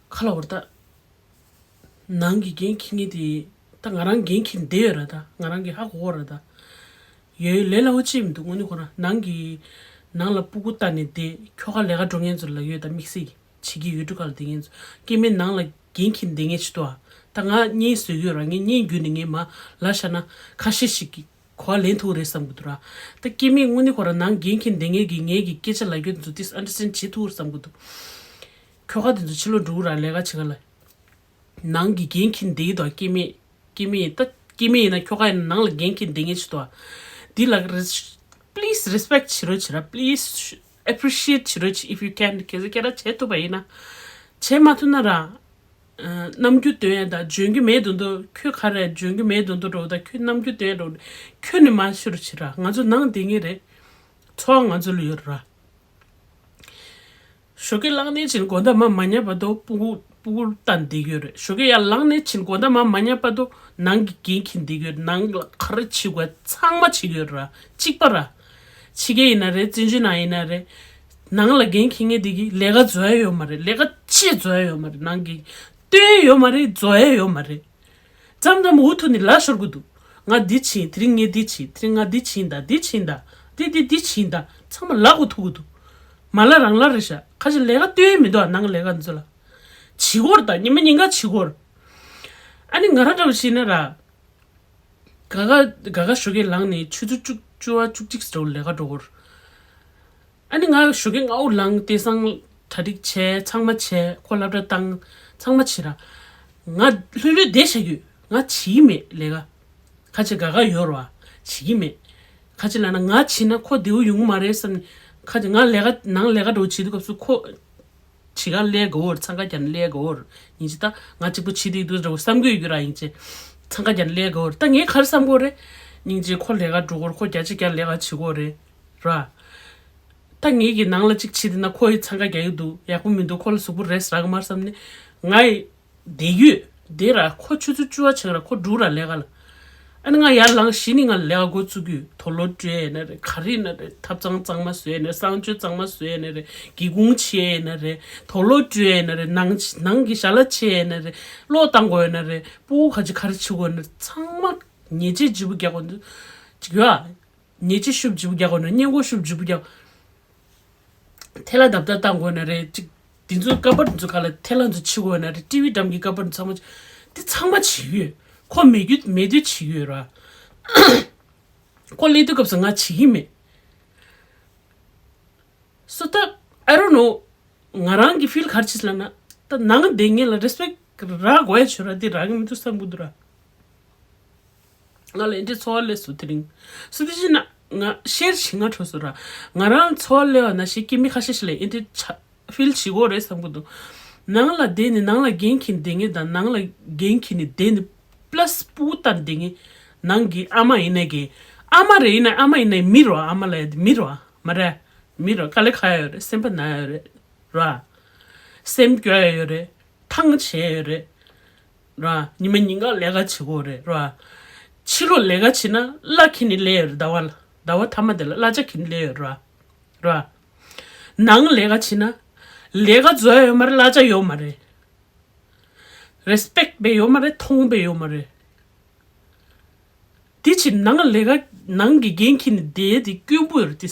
ག་ལབ་དགོས་རེད་ད། ནང་གི་འགན་འཁྱེར་མཁན་དེ་ད་ང་རང་འགན་འཁྱེར་བསྡད་ཡོད་ར། ད་ང་རང་གིས་ཧ་གོ་གི་ར། ད་ཡོད་ལས་སླ་པོ་ཅིག་མི་འདུག་དངོས་གནས་ཁོ་རང་ནང་གི་ནང་ལ་སྤུ་གུ་ལྟ་ནས་བསྡད། ཁྱོ་ག་ལས་ཀ་འགྲོ་མཁན་ཚོ་ལ་ཡོད་ད་དམིགས་བསལ་གྱི་བྱེད་ཀྱི་ཡོད། འགྲུལ་ཁང་ལ་བསྡད་མཁན་ཚོ། སྐྱེ་དམན་ནང་ལ་འགན་འཁྱེར་བསྡད་མཁན་ཞིག་འདུག་ཨ། ད་ང་བརྙན་བཟོ་གི་ཡོད་ར། ངས་བརྙན་བརྒྱུད་ནས་ངས་མར་ལབ་བཞག་ན་ཁ་ཤས་ཤིག་གིས་གོ་བ་ལེན་ཐུབ་ཀྱི་རེད་བསམ་གྱི་འདུག་ར། ད་སྐྱེ་དམན་དངོས་གནས་ཁོ་རང་ནང་འགན་འཁྱེར་བསྡད་མཁན་གྱིས་ངའི་གི་སྐད་ཆ་ལབ་རྒྱུ་དེ་ཚོ་ཏིས་ཨན་ཌར་སི་ཊེན་ཌ་བྱེད་ཐུབ་ཀྱི་རེད་བསམ་གྱི་འདུག་ཁྱོ་ག་དེ་ཚོ་ཕྱི་ལོགས་འགྲོ་གི་ར། ལས་ཀ་བྱེད་ག་ལ། ནང་གི་འགན་འཁྱེར་བསྡད་ཀྱི་འདུག་སྐྱེ་དམན། སྐྱེ་དམན་ཡིན་ད། སྐྱེ་དམན་ཡིན་ན་ཁྱོ་ག་ཡིན་ན་ནང་ལ་འགན་འཁྱེར་བསྡད་མཁན་ཞིག་འདུག་ཨ། འདི་ལ་རེ་སི། པི་ལི་སི་རེ་སི་པེག་བྱེད་རོགས་བྱེད་ར། པི་ལི་སི་ཨེ་པི་རི་ཤི་ཨེཊ་བྱེད་རོགས་བྱེད། if you can། གལ་སྲིད་ཁྱེད་རང་བྱེད་ཐུབ་པ་ཡིན་ན། བྱེད་མ་ཐུབ་ན་ར། ཨ། རྣམ་འགྱུར་སྟོན་ཡ་དང་འཇོན་གྱི་མེད་མདོག་མདོག་ཁྱོད་ག་རེ་འཇོན་གྱི་མེད་མདོག་མདོག་འདྲ་བོ་དང་ཁྱོད་རྣམ་འགྱུར་སྟོན་ཡ་འདྲ་བོ་ཁྱོན་ནས་མ་ཤོད་རོགས་བྱེད་ར། ང་ཚོ་ནང་བསྡད་མཁན་རེད། ཚོར་བ་ང་ཚོ་ལ་ཡོད་ར། ཞོགས་ཀས་གླང་ནས་ཕྱིན་དགོང་དག་མར་མ་ཉལ་བར་དུ་སྤུ་གུ་སྤུ་གུར་ལྟ་བསྡད་ཀྱི་ཡོད་རེད། ཞོགས་ཀས་ཡར་ལངས་ནས་ཕྱིན་དགོང་དག་མར་མ་ཉལ་བར་དུ་ནང་གི་འགན་འཁྱེར་བསྡད་ཀྱི་ཡོད་རེད། ནང་ལ་ག་རེ་བྱེད་དགོས་ཚང་མ་བྱེད་ཀྱི་ཡོད་རེད་ར། གཅིག་པ་ར། ཕྱི་རྒྱལ་ཡིན་ན་རེད། བཙན་བྱོལ་ནང་ཡིན་ན་རེད། ནང་ལ་འགན་འཁྱེར་མཁན་དེ་གིས་ལས་ཀ་བཟོ་ཡ་ཡོད་མ་རེད། ལས་ཀ་ཅི་བཟོ་ཡ་ཡོད་མ་རེད། ནང་གི་སྟོན་ཡ་ཡོད་མ་རེད། བཟོ་ཡ་ཡོད་མ་རེད། མཚམས་མཚམས་འུ་ཐུག་ནས་ལབ་ཤོར་གི་འདུག་ང་འདི་བྱིན། དེ་རིང་ངས་འདི་བྱིན། དེ་རིང་ང་འདི་བྱིན་དང་འདི་བྱིན་དང་། འདི་འདི་འདི་བྱིན་དང་། ཚང་མ་ལབ་དགོས་ཐུག་གི་འདུག་མ་ལབ་རང་ལབ་རེད་ཤག་ཁ་ཅིག་ལས་ཀ་སྟོན་ཡ་མི་འདུག་ཨ། ནང་ལས་ཀ་འདི་ཚོ་ལ། བྱེད་དགོས་རེད་ད། ཉི་མ་ཉིན་གང་བྱེད་དགོས་རེད། ཨ་ནི་ང་རང་འདྲ་བོ་བྱས་ན་ར། ག་ག་ག་ག་ཞོགས་ཀས་ལངས་ནས་ཆུ་ཚོད་བཅུ་བཅུ་པ་བཅུ་གཅིག་ཙམ་ལས་ཀ་འགྲོ་གི་རེད། ཨ་ནི་ང་ཞོགས་ཀས་སྔ་པོ་ལངས། དེང་སང་གྲ་སྒྲིག་བྱས། ཚང་མ་བྱས། ཁོ་སློབ་གྲྭ་བཏང་། ཚང་མ་བྱས་ར། ང་ལྷོད་ལྷོད་བསྡད་བཞག་ཡོད། ང་བྱེད་ཀྱི་མེད་ལས་ཀ། ཁ་ཅིག་དགའ་དགའ་ཡོད་ར། བྱེད་ཀྱི་མེད། ཁ་ཅིག་ལབ་ན་ང་བྱས་ན་ཁོ་བདེ་པོ་ཡོང་གི་མ་རེད་བསམ་ནས། ཁ་ཅིག་ང་ལས་ཀ་ནང་ལས་ཀ་འདྲ་བོ་བྱེད་དུས་སྐབས་སུ་ཁོ་བྱེད་གར་སླེབས་དགོས་རེད། འཚང་ཁ་རྒྱག་ནས་སླེབས་དགོས་རེད། སྙིང་རྗེ། ད་ང་གཅིག་པོ་བྱེད་བསྡད་འདུག་འདྲ་བོ་བསམ་གྱི་ཡོད་རྒྱུ་ར། སྙིང་རྗེ། འཚང་ཁ་རྒྱག་ནས་སླེབས་དགོས་རེད། ད་ངས་ག་རེ་བསམ་དགོས་རེད། སྙིང་རྗེ། ཁོ་ལས་ཀ་འགྲོ་གི་རེད། ཁོ་བརྒྱ་ཆ་བརྒྱ་ལས་ཀ་བྱེད་ཀྱི་ཡོད་རེད་ར། ད་ངེད་ཀྱི་ནང་ལ་གཅིག་བྱེད་བསྡད་ན་ཁོ་ཡི་འཚང་ཁ་རྒྱག་གི་འདུག་ཡག་པོ་མི་འདུག་ཁོ་ལ་གཟུགས་པོ་རེ་སི་རག་གི་མ་རེད་བསམ་ནས་ང་ཡི་བསྡད་ཡོད། བསྡད་ར། ཁོ་ཆུ་ཚོད་བཅུ་པ་ཕྱིན་ར་ཁོ་འགྲོ་ར་ལས་ཀ་ལ། ཨ་ནི་ང་ཡར་ལངས་གཞི་ནས་ང་ལས་ཀ་འགོ་བཙུགས་ཀྱི་ཡོད། དུག་ལོག་བཀྲུ་ཡས་ཡིན་ན་རེད། ག་རེ་ཡིན་ན་རེད། ཐབ་ཚང་གཙང་མ་བཟོ་ཡས་ཡིན་ན་རེད། གསང་སྤྱོད་གཙང་མ་བཟོ་ཡས་ཡིན་ན་རེད། སྒེའུ་ཁུང་ཕྱེ་ཡས་ཡིན་ན་རེད། དུག་ལོག་བཀྲུ་ཡས་ཡིན་ན་རེད། ནང་ནང་གི་ཞལ་ལག་ཕྱེ་ཡས་ཡིན་ན་རེད། གློག་བཏང་དགོས་ཡིན་ན་རེད། ཕྲུ་གུ་ག་ཅིག་ག་རེ་བྱེད་དགོས་ཡིན་ན་རེད། ཚང་མ་ཉལ་ཆས་བརྗེ་པོ་རྒྱག་དགོས་འདུག་ཅིག་ཡོད་ཨ། ཉལ་ཆས་ཤོབ་བརྗེ་པོ་རྒྱག་དགོས་ན་སྔས་མགོ་ཤོབ་བརྗེ་པོ་རྒྱག་ཐལ་བ་རྡབ་རྡབ་བཏང་དགོས་ན་རེད། ཅིག་འདི་ཚོ་ཀ་པར་འདི་ཚོ་ག་ལ་ཐལ་བ་འདི་ཚོ་ཕྱི་དགོས་ན་རེད། ཊི་ཝི་འགྲམ་གྱི་ཀ་པར་འདི་ཚང་མ་འདི་ཚང་མ་བྱེད་ཀྱི་ཡོད། ཁོ་མེད་རྒྱུ་མེད་དུས་བྱེད་ཀྱི་ཡོད་ར། ཁོ་སླེབས་དུས་སྐབས་སུ་ང་བྱེད་ཀྱི་མེད། སོ་ད་I don't know། ང་རང་གི་ཕིལ་ག་རེ་བྱེད་ལབ་ན། ད་ནང་བསྡད་མཁན་ལ་རེ་སི་པེག་རག་དགོས་ཡ་བྱོས་ར། འདི་རག་གི་མི་འདུག་བསམ་གྱི་འདུག་ར། ང་ལ་འདི་འདྲའི་ཚོར་བ་སླེབས་སོང་དེ་རིང་། སོ་དེ་བྱས་ན་ང་ཤེར་བྱེད་ང་བྲོ་སོང་ར། ང་རང་ཚོར་བ་སླེབས་པ་ན་ཤེས་ཀྱི་མི་ཁ་ཤས་ཤིག་ལ་འདི་འདྲའི་ཆ་ཕིལ་བྱེད་དགོས་རེད་བསམ་གྱི་འདུག་ནང་ལ་བསྡད་ནས་ནང་ལ་འགན་འཁྱེར་བསྡད་མཁན་དང་ནང་ལ་འགན་འཁྱེར་ནས་བསྡད་ནས་པ་ལ་སི་ཕྲུ་གུ་ལྟར་བསྡད་མཁན། ནང་གི་ཨ་མ་ཡིན་ནའི་གི། ཨ་མ་རེད། ཡིན་ན་ཨ་མ་ཡིན་ནའི་མི་རོ། ཨ་མ་ལ་ཡ་དེ་མི་རོ། མ་རེད། མི་རོ། དཀའ་ལས་ཁག་ཡ་ཡོད་རེད། སེམས་པ་ན་ཡ་ཡོད་རེད་ར། སེམས་སྐྱོ་ཡ་ཡོད་རེད། ཐང་ཆད་ཡ་ཡོད་རེད་ར། ཉི་མ་ཉིན་གང་ལས་ཀ་བྱེད་དགོས་རེད་ར། ཕྱི་ལོགས་ལས་ཀ་བྱེད་ན་གླ་འཁྱེར་ནས་སླེབས་ཡོད་རེད། ཟླ་བ་ལ་ཟླ་བ་མཐའ་མ་དེ་ལ་གླ་ཆ་འཁྱེར་ནས་སླེབས་ཡོད་རེད་ར། ར། ནང་ལས་ཀ་བྱེད་ན་ལས་ཀ་བཟོ་ཡ་ཡོད་མ་རེད། གླ་ཆ་ཡོད་མ་རེད། རེ་སི་པེག་དཔེ་ཡོད་མ་རེད། མཐོང་དཔེ་ཡོད་མ་རེད། དེ་ཕྱིར་ནང་ལས་ཀ་ནང་གི་འགན་འཁྱེར་ནས་བསྡད་དེ་དཀོན་པོ་ཡོད་རེད་དེ།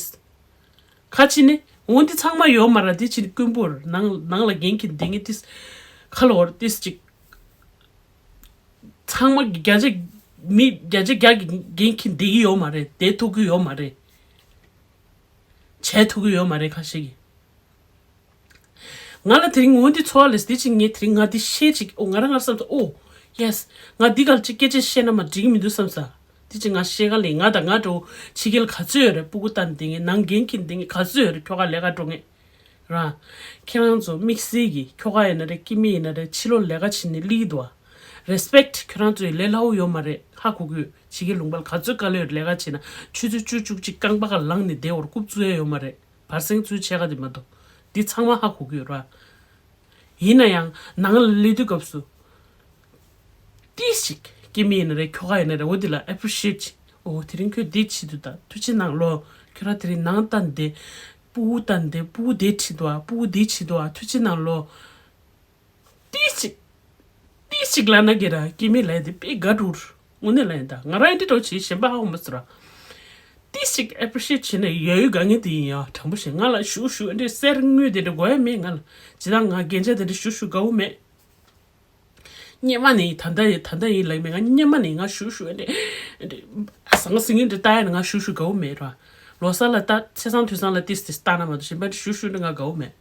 ཁ་ཕྱི་ནས་འོ་འདི་ཚང་མ་ཡོད་མ་རེད། དེ་ཕྱིར་དཀོན་པོ་ཡོད་རེད། ནང་ནང་ལ་འགན་འཁྱེར་ནས་བསྡད་མཁན་དེ་ཁ་ལོ་བ་རེད་དེ་ཅིག་ཚང་མ་གི་བརྒྱ་ཆ་མི་བརྒྱ་ཆ་བརྒྱ་གི་འགན་འཁྱེར་བསྡད་ཀྱི་ཡོད་མ་རེད། བསྡད་ཐུབ་ཀྱི་ཡོད་མ་རེད། བྱས་ཐུབ་ཀྱི་ཡོད་མ་རེད་ཁ་ཤས་ཀྱིས། ང་ལ་དེ་རིང་འོ་འདི་ཚོར་བ་སླེབས། དེ་ཅིག་ངས་དེ་རིང་ང་འདི་བཤད་ཅིག་འོ་ང་རང་ང་བསམ་ཚོ་ཨོ་ཡེ་སི། ང་འདི་ག་ལ་ཅིག་སྐད་ཆ་བཤད་ན་མ་འགྲིག་གི་མི་འདུག་བསམ་ས། དེ་ཅིག་ང་བཤད་ག་ལས། ང་དང་ང་འདྲ་བོ་ཕྱི་རྒྱལ་ག་ཚོད་ཡོད་རེད། ཕྲུ་གུ་བལྟས་བསྡད་མཁན། ནང་འགན་འཁྱེར་བསྡད་མཁན་ག་ཚོད་ཡོད་རེད། ཁྱོ་ག་ལས་ཀ་འགྲོ་མཁན་ར། ཁྱེད་རང་ཚོ་དམིགས་བསལ་གྱིས་ཁྱོ་ག་ཡིན་ན་རེད། སྐྱེ་དམན་ཡིན་ན་རེད། ཕྱི་ལོགས་ལས་ཀ་བྱེད་ནས་སླེབས་འདུག་ཨ། རེ་སི་པེག་ཊི། ཁྱོད་རང་ཚོ་ཡི་ལས་སླ་པོ་ཡོད་མ་རེད། ཧ་གོ་གི་ཡོད། ཕྱི་རྒྱལ་ལུང་པ་ལ་ག་ཚོད་དཀའ་ལས་ཡོད་རེད། ལས་ཀ་བྱེད་ན་ཆུ་ཚོད་བཅུ་བཅུ་གཅིག་རྐང་པ་ག་ལངས་ནས་བསྡད་འོར་རྐུབ་བཙུགས་ཡ་ཡོད་མ་རེད། བར་གསེང་ཚུར་ཆད་ག་དེ་མ་གཏོགས། འདི་ཚང་མ་ཧ་གོ་གི་ཡོད་ར། ཡིན་ན་ཡང་ནང་ལ་སླེབས་དུས་སྐབས་སུ། ཏིས་ཅིག་སྐྱེ་དམན་ཡིན་ན་རེད། ཁྱོ་ག་ཡིན་ན་རེད། འོ་འདི་ལ་ཨེ་པི་རི་ཤི་ཡེ་ཊི་བྱེད། འོ་དེ་རིང་ཁྱོད་འདི་བྱེད་འདུག་ད་ཐུགས་རྗེ་གནང་ལོ། ཁྱོད་རང་དེ་རིང་ནང་བལྟས་བསྡད། ཕྲུ་གུ་བལྟས་བསྡད། ཕྲུ་གུ་འདི་བྱེད་འདུག་ཨ། ཕྲུ་གུ་འདི་བྱེད་འདུག་ཨ། ཐུགས་རྗེ་གནང་ལོ། ཏིས་ཅིག་ཏིས་ཅིག་ལབ་ན་གི་ར་སྐྱེ་དམན་ལབ་ཡ་དེ་དཔེ་དགའ་འགྲོ། དངོས་གནས་ལབ་ཡིན་ད། ང་རང་ཡིན་འདི་འདྲ་བོ་བྱེད་གཞན་པ་ཧ་གོ་མ་སོང་ར། ཏིས་ཅིག་ཨེ་པི་རི་ཤི་ཡེ་ཊི་བྱེད་ན་ཡ་ཡོད་དགའ་ངེས་དེ་ཡིན་ཡ། དྲང་པོ་བཤད། ང་ལ་ཞུ་ཞུ་འདི་གསེར་དངུལ་དེ་འདྲ་དགོས་ཡ་མེད། ང་ལ་ཇི་ལྟར་ང་རྒྱན་ཆ་དེ་འདྲ་ཞུ་ཞུ་དགའ་བོ་མེད། སྔོན་མ་ནས་ད་ལྟ་ཡིན་ད་ལྟ་ཡིན་ལབ་མེད། ང་སྔོན་མ་ནས་ང་ཞུ་ཞུ་འདི་འདི་ཟང་ཟིང་འདི་ལྟ་ཡ་ནི་ང་ཞུ་ཞུ་དགའ་བོ་མེད་ར། ལོ་གསར་ལ་ལྟ། ཆེ་སང་དུས་སང་ལ་ཏིས་ཏིས་ལྟ་ན་མ་གཏོགས་གཞན་པ་འདི་ཞུ་ཞུ་འདི་ང་དགའ་བོ་མེད།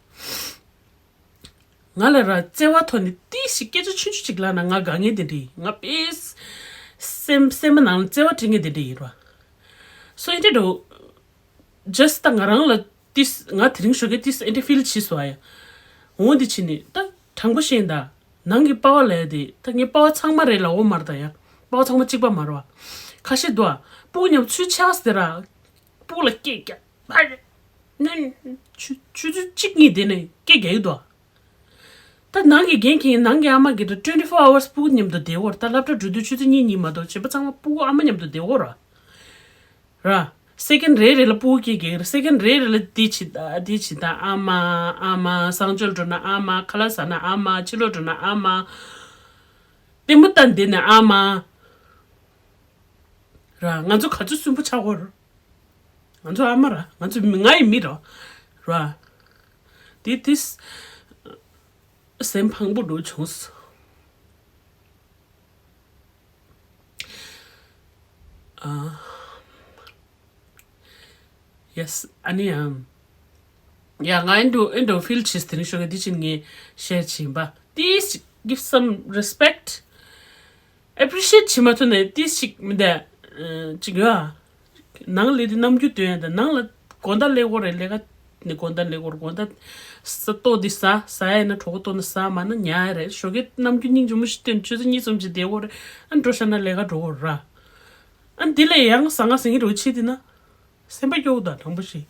ང་ལ་ར་བརྩེ་བ་ཐོག་ནས་ཏིས་ཞིག་སྐད་ཆ་ཆུང་ཆུང་ཅིག་ལབ་ན་ང་དགའ་ངེས་དེ་འདྲ་ཡིན། ང་དཔེ་སེམས་སེམས་པ་ནང་ལ་བརྩེ་བ་སྤྲད་ངེས་དེ་འདྲ་ཡིན་ར། སོ་ཡིན་དེ་འགྲོ། ཇ་སི་ཊི་ད་ང་རང་ལ་ཏིས་ང་དེ་རིང་ཞོགས་ཀས་ཏིས་ཨེ་འདྲ་ཕིལ་བྱས་སོང་ཨ་ཡ། འོ་འདི་བྱས་ནས་ད་དྲང་པོ་བཤད་ཡིན་ད། ནང་གི་པ་ཕ་ལབ་ཡ་དེ་ད་ངའི་པ་ཕ་ཚང་མ་རེད་ལབ་འོ་མ་རེད་ད་ཡ། པ་ཕ་ཚང་མ་གཅིག་པ་མ་རེད་བ། ཁ་ཤས་འདུག་ཨ། ཕྲུ་གུ་མཉམ་ཚུར་ཆགས་ཟེར་ར། ཕྲུ་གུ་ལ་སྐད་རྒྱག་ཨ་རེ། ནི། ཆུ་ཆུ་ཚོད་གཅིག་གཉིས་དེ་ནས་སྐད་རྒྱག་གི་འདུག་ཨ། ད་ནང་གི་འགན་འཁྱེར་ནང་གི་ཨ་མ་གི་ད་ཊུ་ཝེན་ཊི་ཕོར་ཨ་ཝར་སི་ཕྲུ་གུ་མཉམ་དུ་བསྡད་འོ་ར། ད་སློབ་གྲྭ་འགྲོ་དུས་ཆུ་ཚོད་གཉིས་གཉིས་མ་གཏོགས་བྱེད་པ་ཚང་མ་ཕྲུ་གུ་ཨ་མ་མཉམ་དུ་བསྡད་འོ་ར། ར། སེ་ཀེན་རེ་རེ་ལ་ཕྲུ་གུ་སྐད་རྒྱག་གི་ར། སེ་ཀེན་རེ་རེ་ལ་འདི་བྱེད་ད་འདི་བྱེད་ད། ཨ་མ། ཨ་མ། གསང་སྤྱོད་འགྲོ་ན་ཨ་མ། ཁ་ལག་ཟ་ན་ཨ་མ། ཕྱི་ལོགས་འགྲོ་ན་ཨ་མ། ལྟད་མོ་ལྟ་བསྡད་ན་ཨ་མ། ར། ང་ཚོ་ག་ཚོད་སུན་པོ་ཆགས་ཀྱི་ཡོད་རེད། ང་ཚོ་ཨ་མ་ར། ང་ཚོ་མི་ང་ཡི་མི་ར། ར། འདི་འདི་སེམས་ཕངས་པོ་འགྲོ་བྱུང་སོང་། ཨ། ཡེ་སི། ཨ་ནི་ཨམ། ཡ་ང་ཨེ་འགྲོ་ཨེ་འགྲོ་ཕིལ་བྱེད་དེ་རིང་ཤོག་གི་འདི་ཕྱིན་ངས་ཤེར་བྱིན་པ། Please give some respect, appreciate བྱེད་མ་ཐུབ་ནས་ཏིས་ཅིག་མི་འདའ་ཅིག་ཡོད་ཨ། ནང་ལས་དེ་རྣམ་འགྱུར་སྟོན་ཡ་དང་ནང་ལ་དགོང་དག་ལས་སྐོར་རེད། ལས་ཀ་ནི་དགོང་དག་ལས་སྐོར་དགོང་དག་ས་ལྟོ་འདི་ཟ་ཟ་ཡ་ན་གྲོགས་པོ་ལྟོ་ན་ཟ་མ་ན་ཉལ་ཡ་རེད། ཞོགས་ཀས་རྣམ་འགྱུར་སྙིང་རྗེ་མོ་ཞིག་སྟོན་ཆུ་ཚོད་གཉིས་གསུམ་ཅིག་བསྡད་ཡོད་རེད། ཨ་འགྲོ་ཤ་ན་ལས་ཀ་འགྲོ་ཡོད་ར། ཨ་འདི་ལས་ཡང་ཟ་ང་ཟ་ངི་རོ་ཆེ་དེ་ན་སེམས་པ་སྐྱོ་བོ་དང་དྲང་པོ་ཞིག་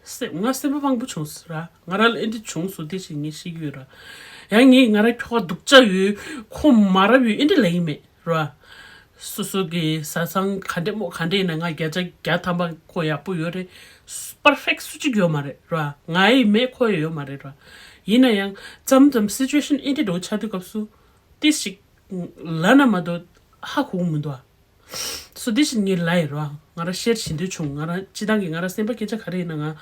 སེ་ང་སེམས་པ་ཕངས་པོ་བྱུང་སོང་ར། ང་རང་ལ་ཨེ་འདྲ་བྱུང་སོང་དེ་ཞིག་ངས་ཤེས་ཀྱི་ཡོད་ར། ཡང་ངས་ང་རང་ཁྱོ་ག་སྡུག་ཅག་ཡོད་ཁོ་མ་རབས་ཡོད་ཨེ་འདྲ་ལབ་ཡིན་མེད་ར། སོ་སོ་གི་བཟའ་ཚང་ག་འདྲ་མོ་ག་འདྲ་ཡིན་ན་ང་བརྒྱ་ཆ་བརྒྱ་ཐམ་པ་ཁོ་ཡག་པོ་ཡོད་རེད། པར་ཕེག་སུ་གཅིག་ཡོད་མ་རེད་ར། ང་ཡི་མེད་ཁོ་ཡི་ཡོད་མ་རེད་ར། ཡིན་ན་ཡང་མཚམས་མཚམས་སི་ཅུ་ཨེ་ཤན་ཨེ་འདྲ་འགྲོ་ཆགས་དུས་སྐབས་སུ་ཏི་ཞིག་ལབ་ན་མ་གཏོགས་ཧ་གོ་གི་མི་འདུག་ཨ། སོ་དེ་བཞིན་ངས་ལབ་ཡོད་ར། ང་རང་ཤེར་བྱེད་འདོད་བྱུང་། ང་རང་སྤྱི་བཏང་གི་ང་རང་སེམས་པ་སྐད་ཆ་ག་རེ་ཡིན་ན་ང་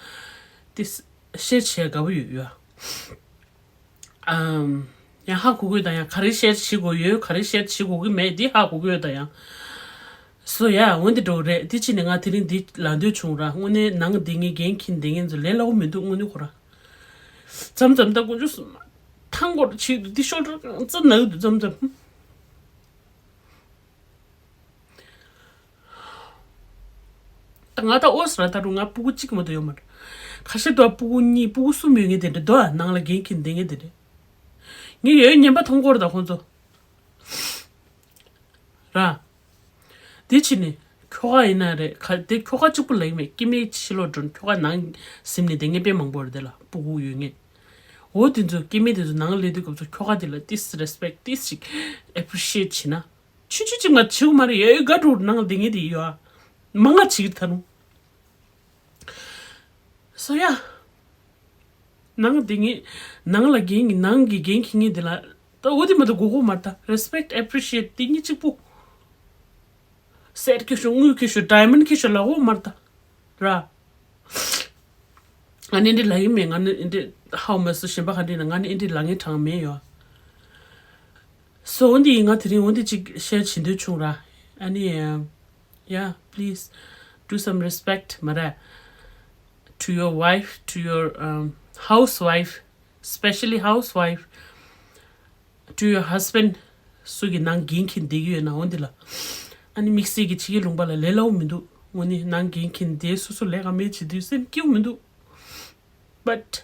དེ་ཤེར་བྱེད་དགའ་པོ་ཡོད་ཡོད། ཨམ། ཡང་ཧ་གོ་གི་ཡོད་དང་ཡང་ག་རེ་ཤེར་བྱེད་དགོས་ཡོད་ག་རེ་ཤེར་བྱེད་དགོས་ཀྱི་མེད་འདི་ཧ་གོ་གི་ཡོད་དང་ཡང་། སོ་ཡ་འོན་ཏེ་འགྲོ་རེད། དེ་ཕྱིན་ནས་ང་དེ་རིང་འདི་ལབ་འདོད་བྱུང་ར། དངོས་གནས་ནང་འདི་ངའི་འགན་འཁྱེར་འདི་ངན་ཚོ་ལས་སླ་བོ་མི་འདུག་དངོས་གནས་ཁོ་ར། མཚམས་མཚམས་ད་དཀོན་མཆོག་གསུམ་མ་ཐང་སྐོར་བྱེད་འདུག་འདི་ཤོག་དྲ་རྩ་ནག་འདུག་མཚམས་མཚམས། ད་ང་ད་ཨོ་སི་ར་ད་རུང་ང་སྤུ་གུ་གཅིག་མ་གཏོགས་ཡོད་མ་རེད། ཁ་ཤས་དུ་སྤུ་གུ་གཉིས་སྤུ་གུ་གསུམ་ཡོད་ངེས་དེ་འདྲ་འདུག་ཨ། ནང་ལ་འགན་འཁྱེར་བསྡད་ངེས་དེ་འདྲ། ངས་ཡོད་ངན་པ་མཐོང་གོ་ར་ད་ཁོང་ཚོ་ར། དེ་ཕྱིན་ནས་ཁྱོ་ག་ཡིན་ན་རེད་ག་དེ་ཁྱོ་ག་གཅིག་པུ་ལ་ཡིན་མེད་སྐྱེ་དམན་ཕྱི་ལོགས་འགྲོ་ཁྱོ་ག་ནང་ཟིན་ནས་བསྡད་ངེས་དཔེ་མང་པོ་རེད། དེ་ལ་སྤུ་གུ་ཡོད་ངེས། འོ་དེ་ཚོ་སྐྱེ་དམན་དེ་ཚོ་ནང་ལ་སླེབས་དུས་སྐབས་སུ་ཁྱོ་ག་དེ་ལ་ཏིས་རེ་སི་པེག་ཏིས་ཞིག་ཨེ་པི་རི་ཤི་ཨེ་ཊི་བྱེད་ན། ཆུ་ཆུ་ཅིག་མ་བྱེད་དགོས་མ་རེད། ཡ་ཡོད་དགའ་འགྲོ་ནང་ལ་བསྡད་ངེས་དེ་ཡོད་ཨ། མང་ང་བྱེད་ཀྱི་ད་རུང་། སོ་ཡ། ནང་བསྡད་ངེས། ནང་ལ་འགན་གྱི་ནང་གི་འགན་འཁྱེར་ངེས་དེ་ལ། ད་འོ་དེ་མ་གཏོགས་དགོས་དགོས་མ་རེད་ད། རེ་སི་པེག་ཨེ་པི་རི་ཤི་ཨེ་ཊི་དེ་གཉིས་གཅིག་པུ། གསེར་གྱི་ཤོག་དངུལ་གྱི་ཤོག་ཌའི་མོན་ཌི་གྱི་ཤོག་ལབ་དགོས་མ་རེད་ད། ར། ང་ནི་འདི་ལ་ཡིན་མེད་ང་ནི་འདི་ཧའོ་མ་སུ་གཞན་པ་ག་འདྲ་ཡིན་ན་ང་ནི་འདི་ལ་ངའི་གྲངས་མེད་ཡོད། སོ་འོན་ཏེ་ང་དེ་རིང་འོན་ཏེ་ཅིག་ཤེར་བྱེད་འདོད་བྱུང་ར། ཨ་ནི། Yeah, please do some respect མ་རེད། To your wife, to your um, housewife, specially housewife, to your husband སུ་གི་ནང་འགན་འཁྱེར་བསྡད་ཀྱི་ཡོད་ན་འོན་ཏེ་ལ། ཨ་ནི་དམིགས་བསལ་གྱི་ཕྱི་རྒྱལ་ལུང་པ་ལ་ལས་སླ་བོ་མི་འདུག་དངོས་གནས་ནང་འགན་འཁྱེར་བསྡད་སོ་སོ་ལས་ཀ་མེད་བྱེད་དུས་སེམས་སྐྱིད་པོ་མི་འདུག But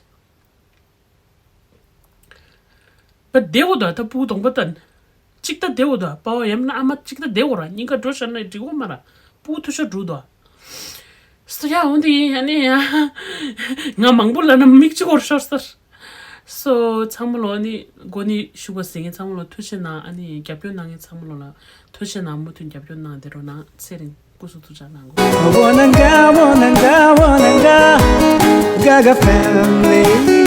པ་བདེ་བོ་དང་ད་སྤུ་གུ་གདོང་པ་ལྟ་ན། གཅིག་ད་བདེ་བོ་དང་པ་བ་ཡམ་ན་ཨ་མ་གཅིག་ད་བདེ་བོ་ར་སྙིང་ག་འགྲོ་ཤར་ན་འགྲིག་གོ་མ་ར་སྤུ་གུ་ཐུ་ཤོར་འགྲོ་དོ། སོ་ཡ་འོན་ཏེ་ཡིན་ཨ་ནི་ཡ། ང་མང་པོ་ལ་ན་མིག་གཅིག་བོར་ཤོར་སར། སོ་ཚང་མ་ལོ་ནི་གོ་ནི་ཞུ་བ་ཟེར་ངེས་ཚང་མ་ལོ་ཐུགས་ཆེ་གནང་ཨ་ནི་རྒྱབ་སྐྱོར་གནང་ངེས་ཚང་མ་ལོ་ལ་ཐུགས་ཆེ་གནང་མུ་མཐུད་རྒྱབ་སྐྱོར་གནང་བསྡད་རོགས་གནང་ཚེ་རིང་སྐུ་གཟུགས་ཐུགས་ཅག་གནང་གོ། Wananga, wananga, wananga, Gaga family.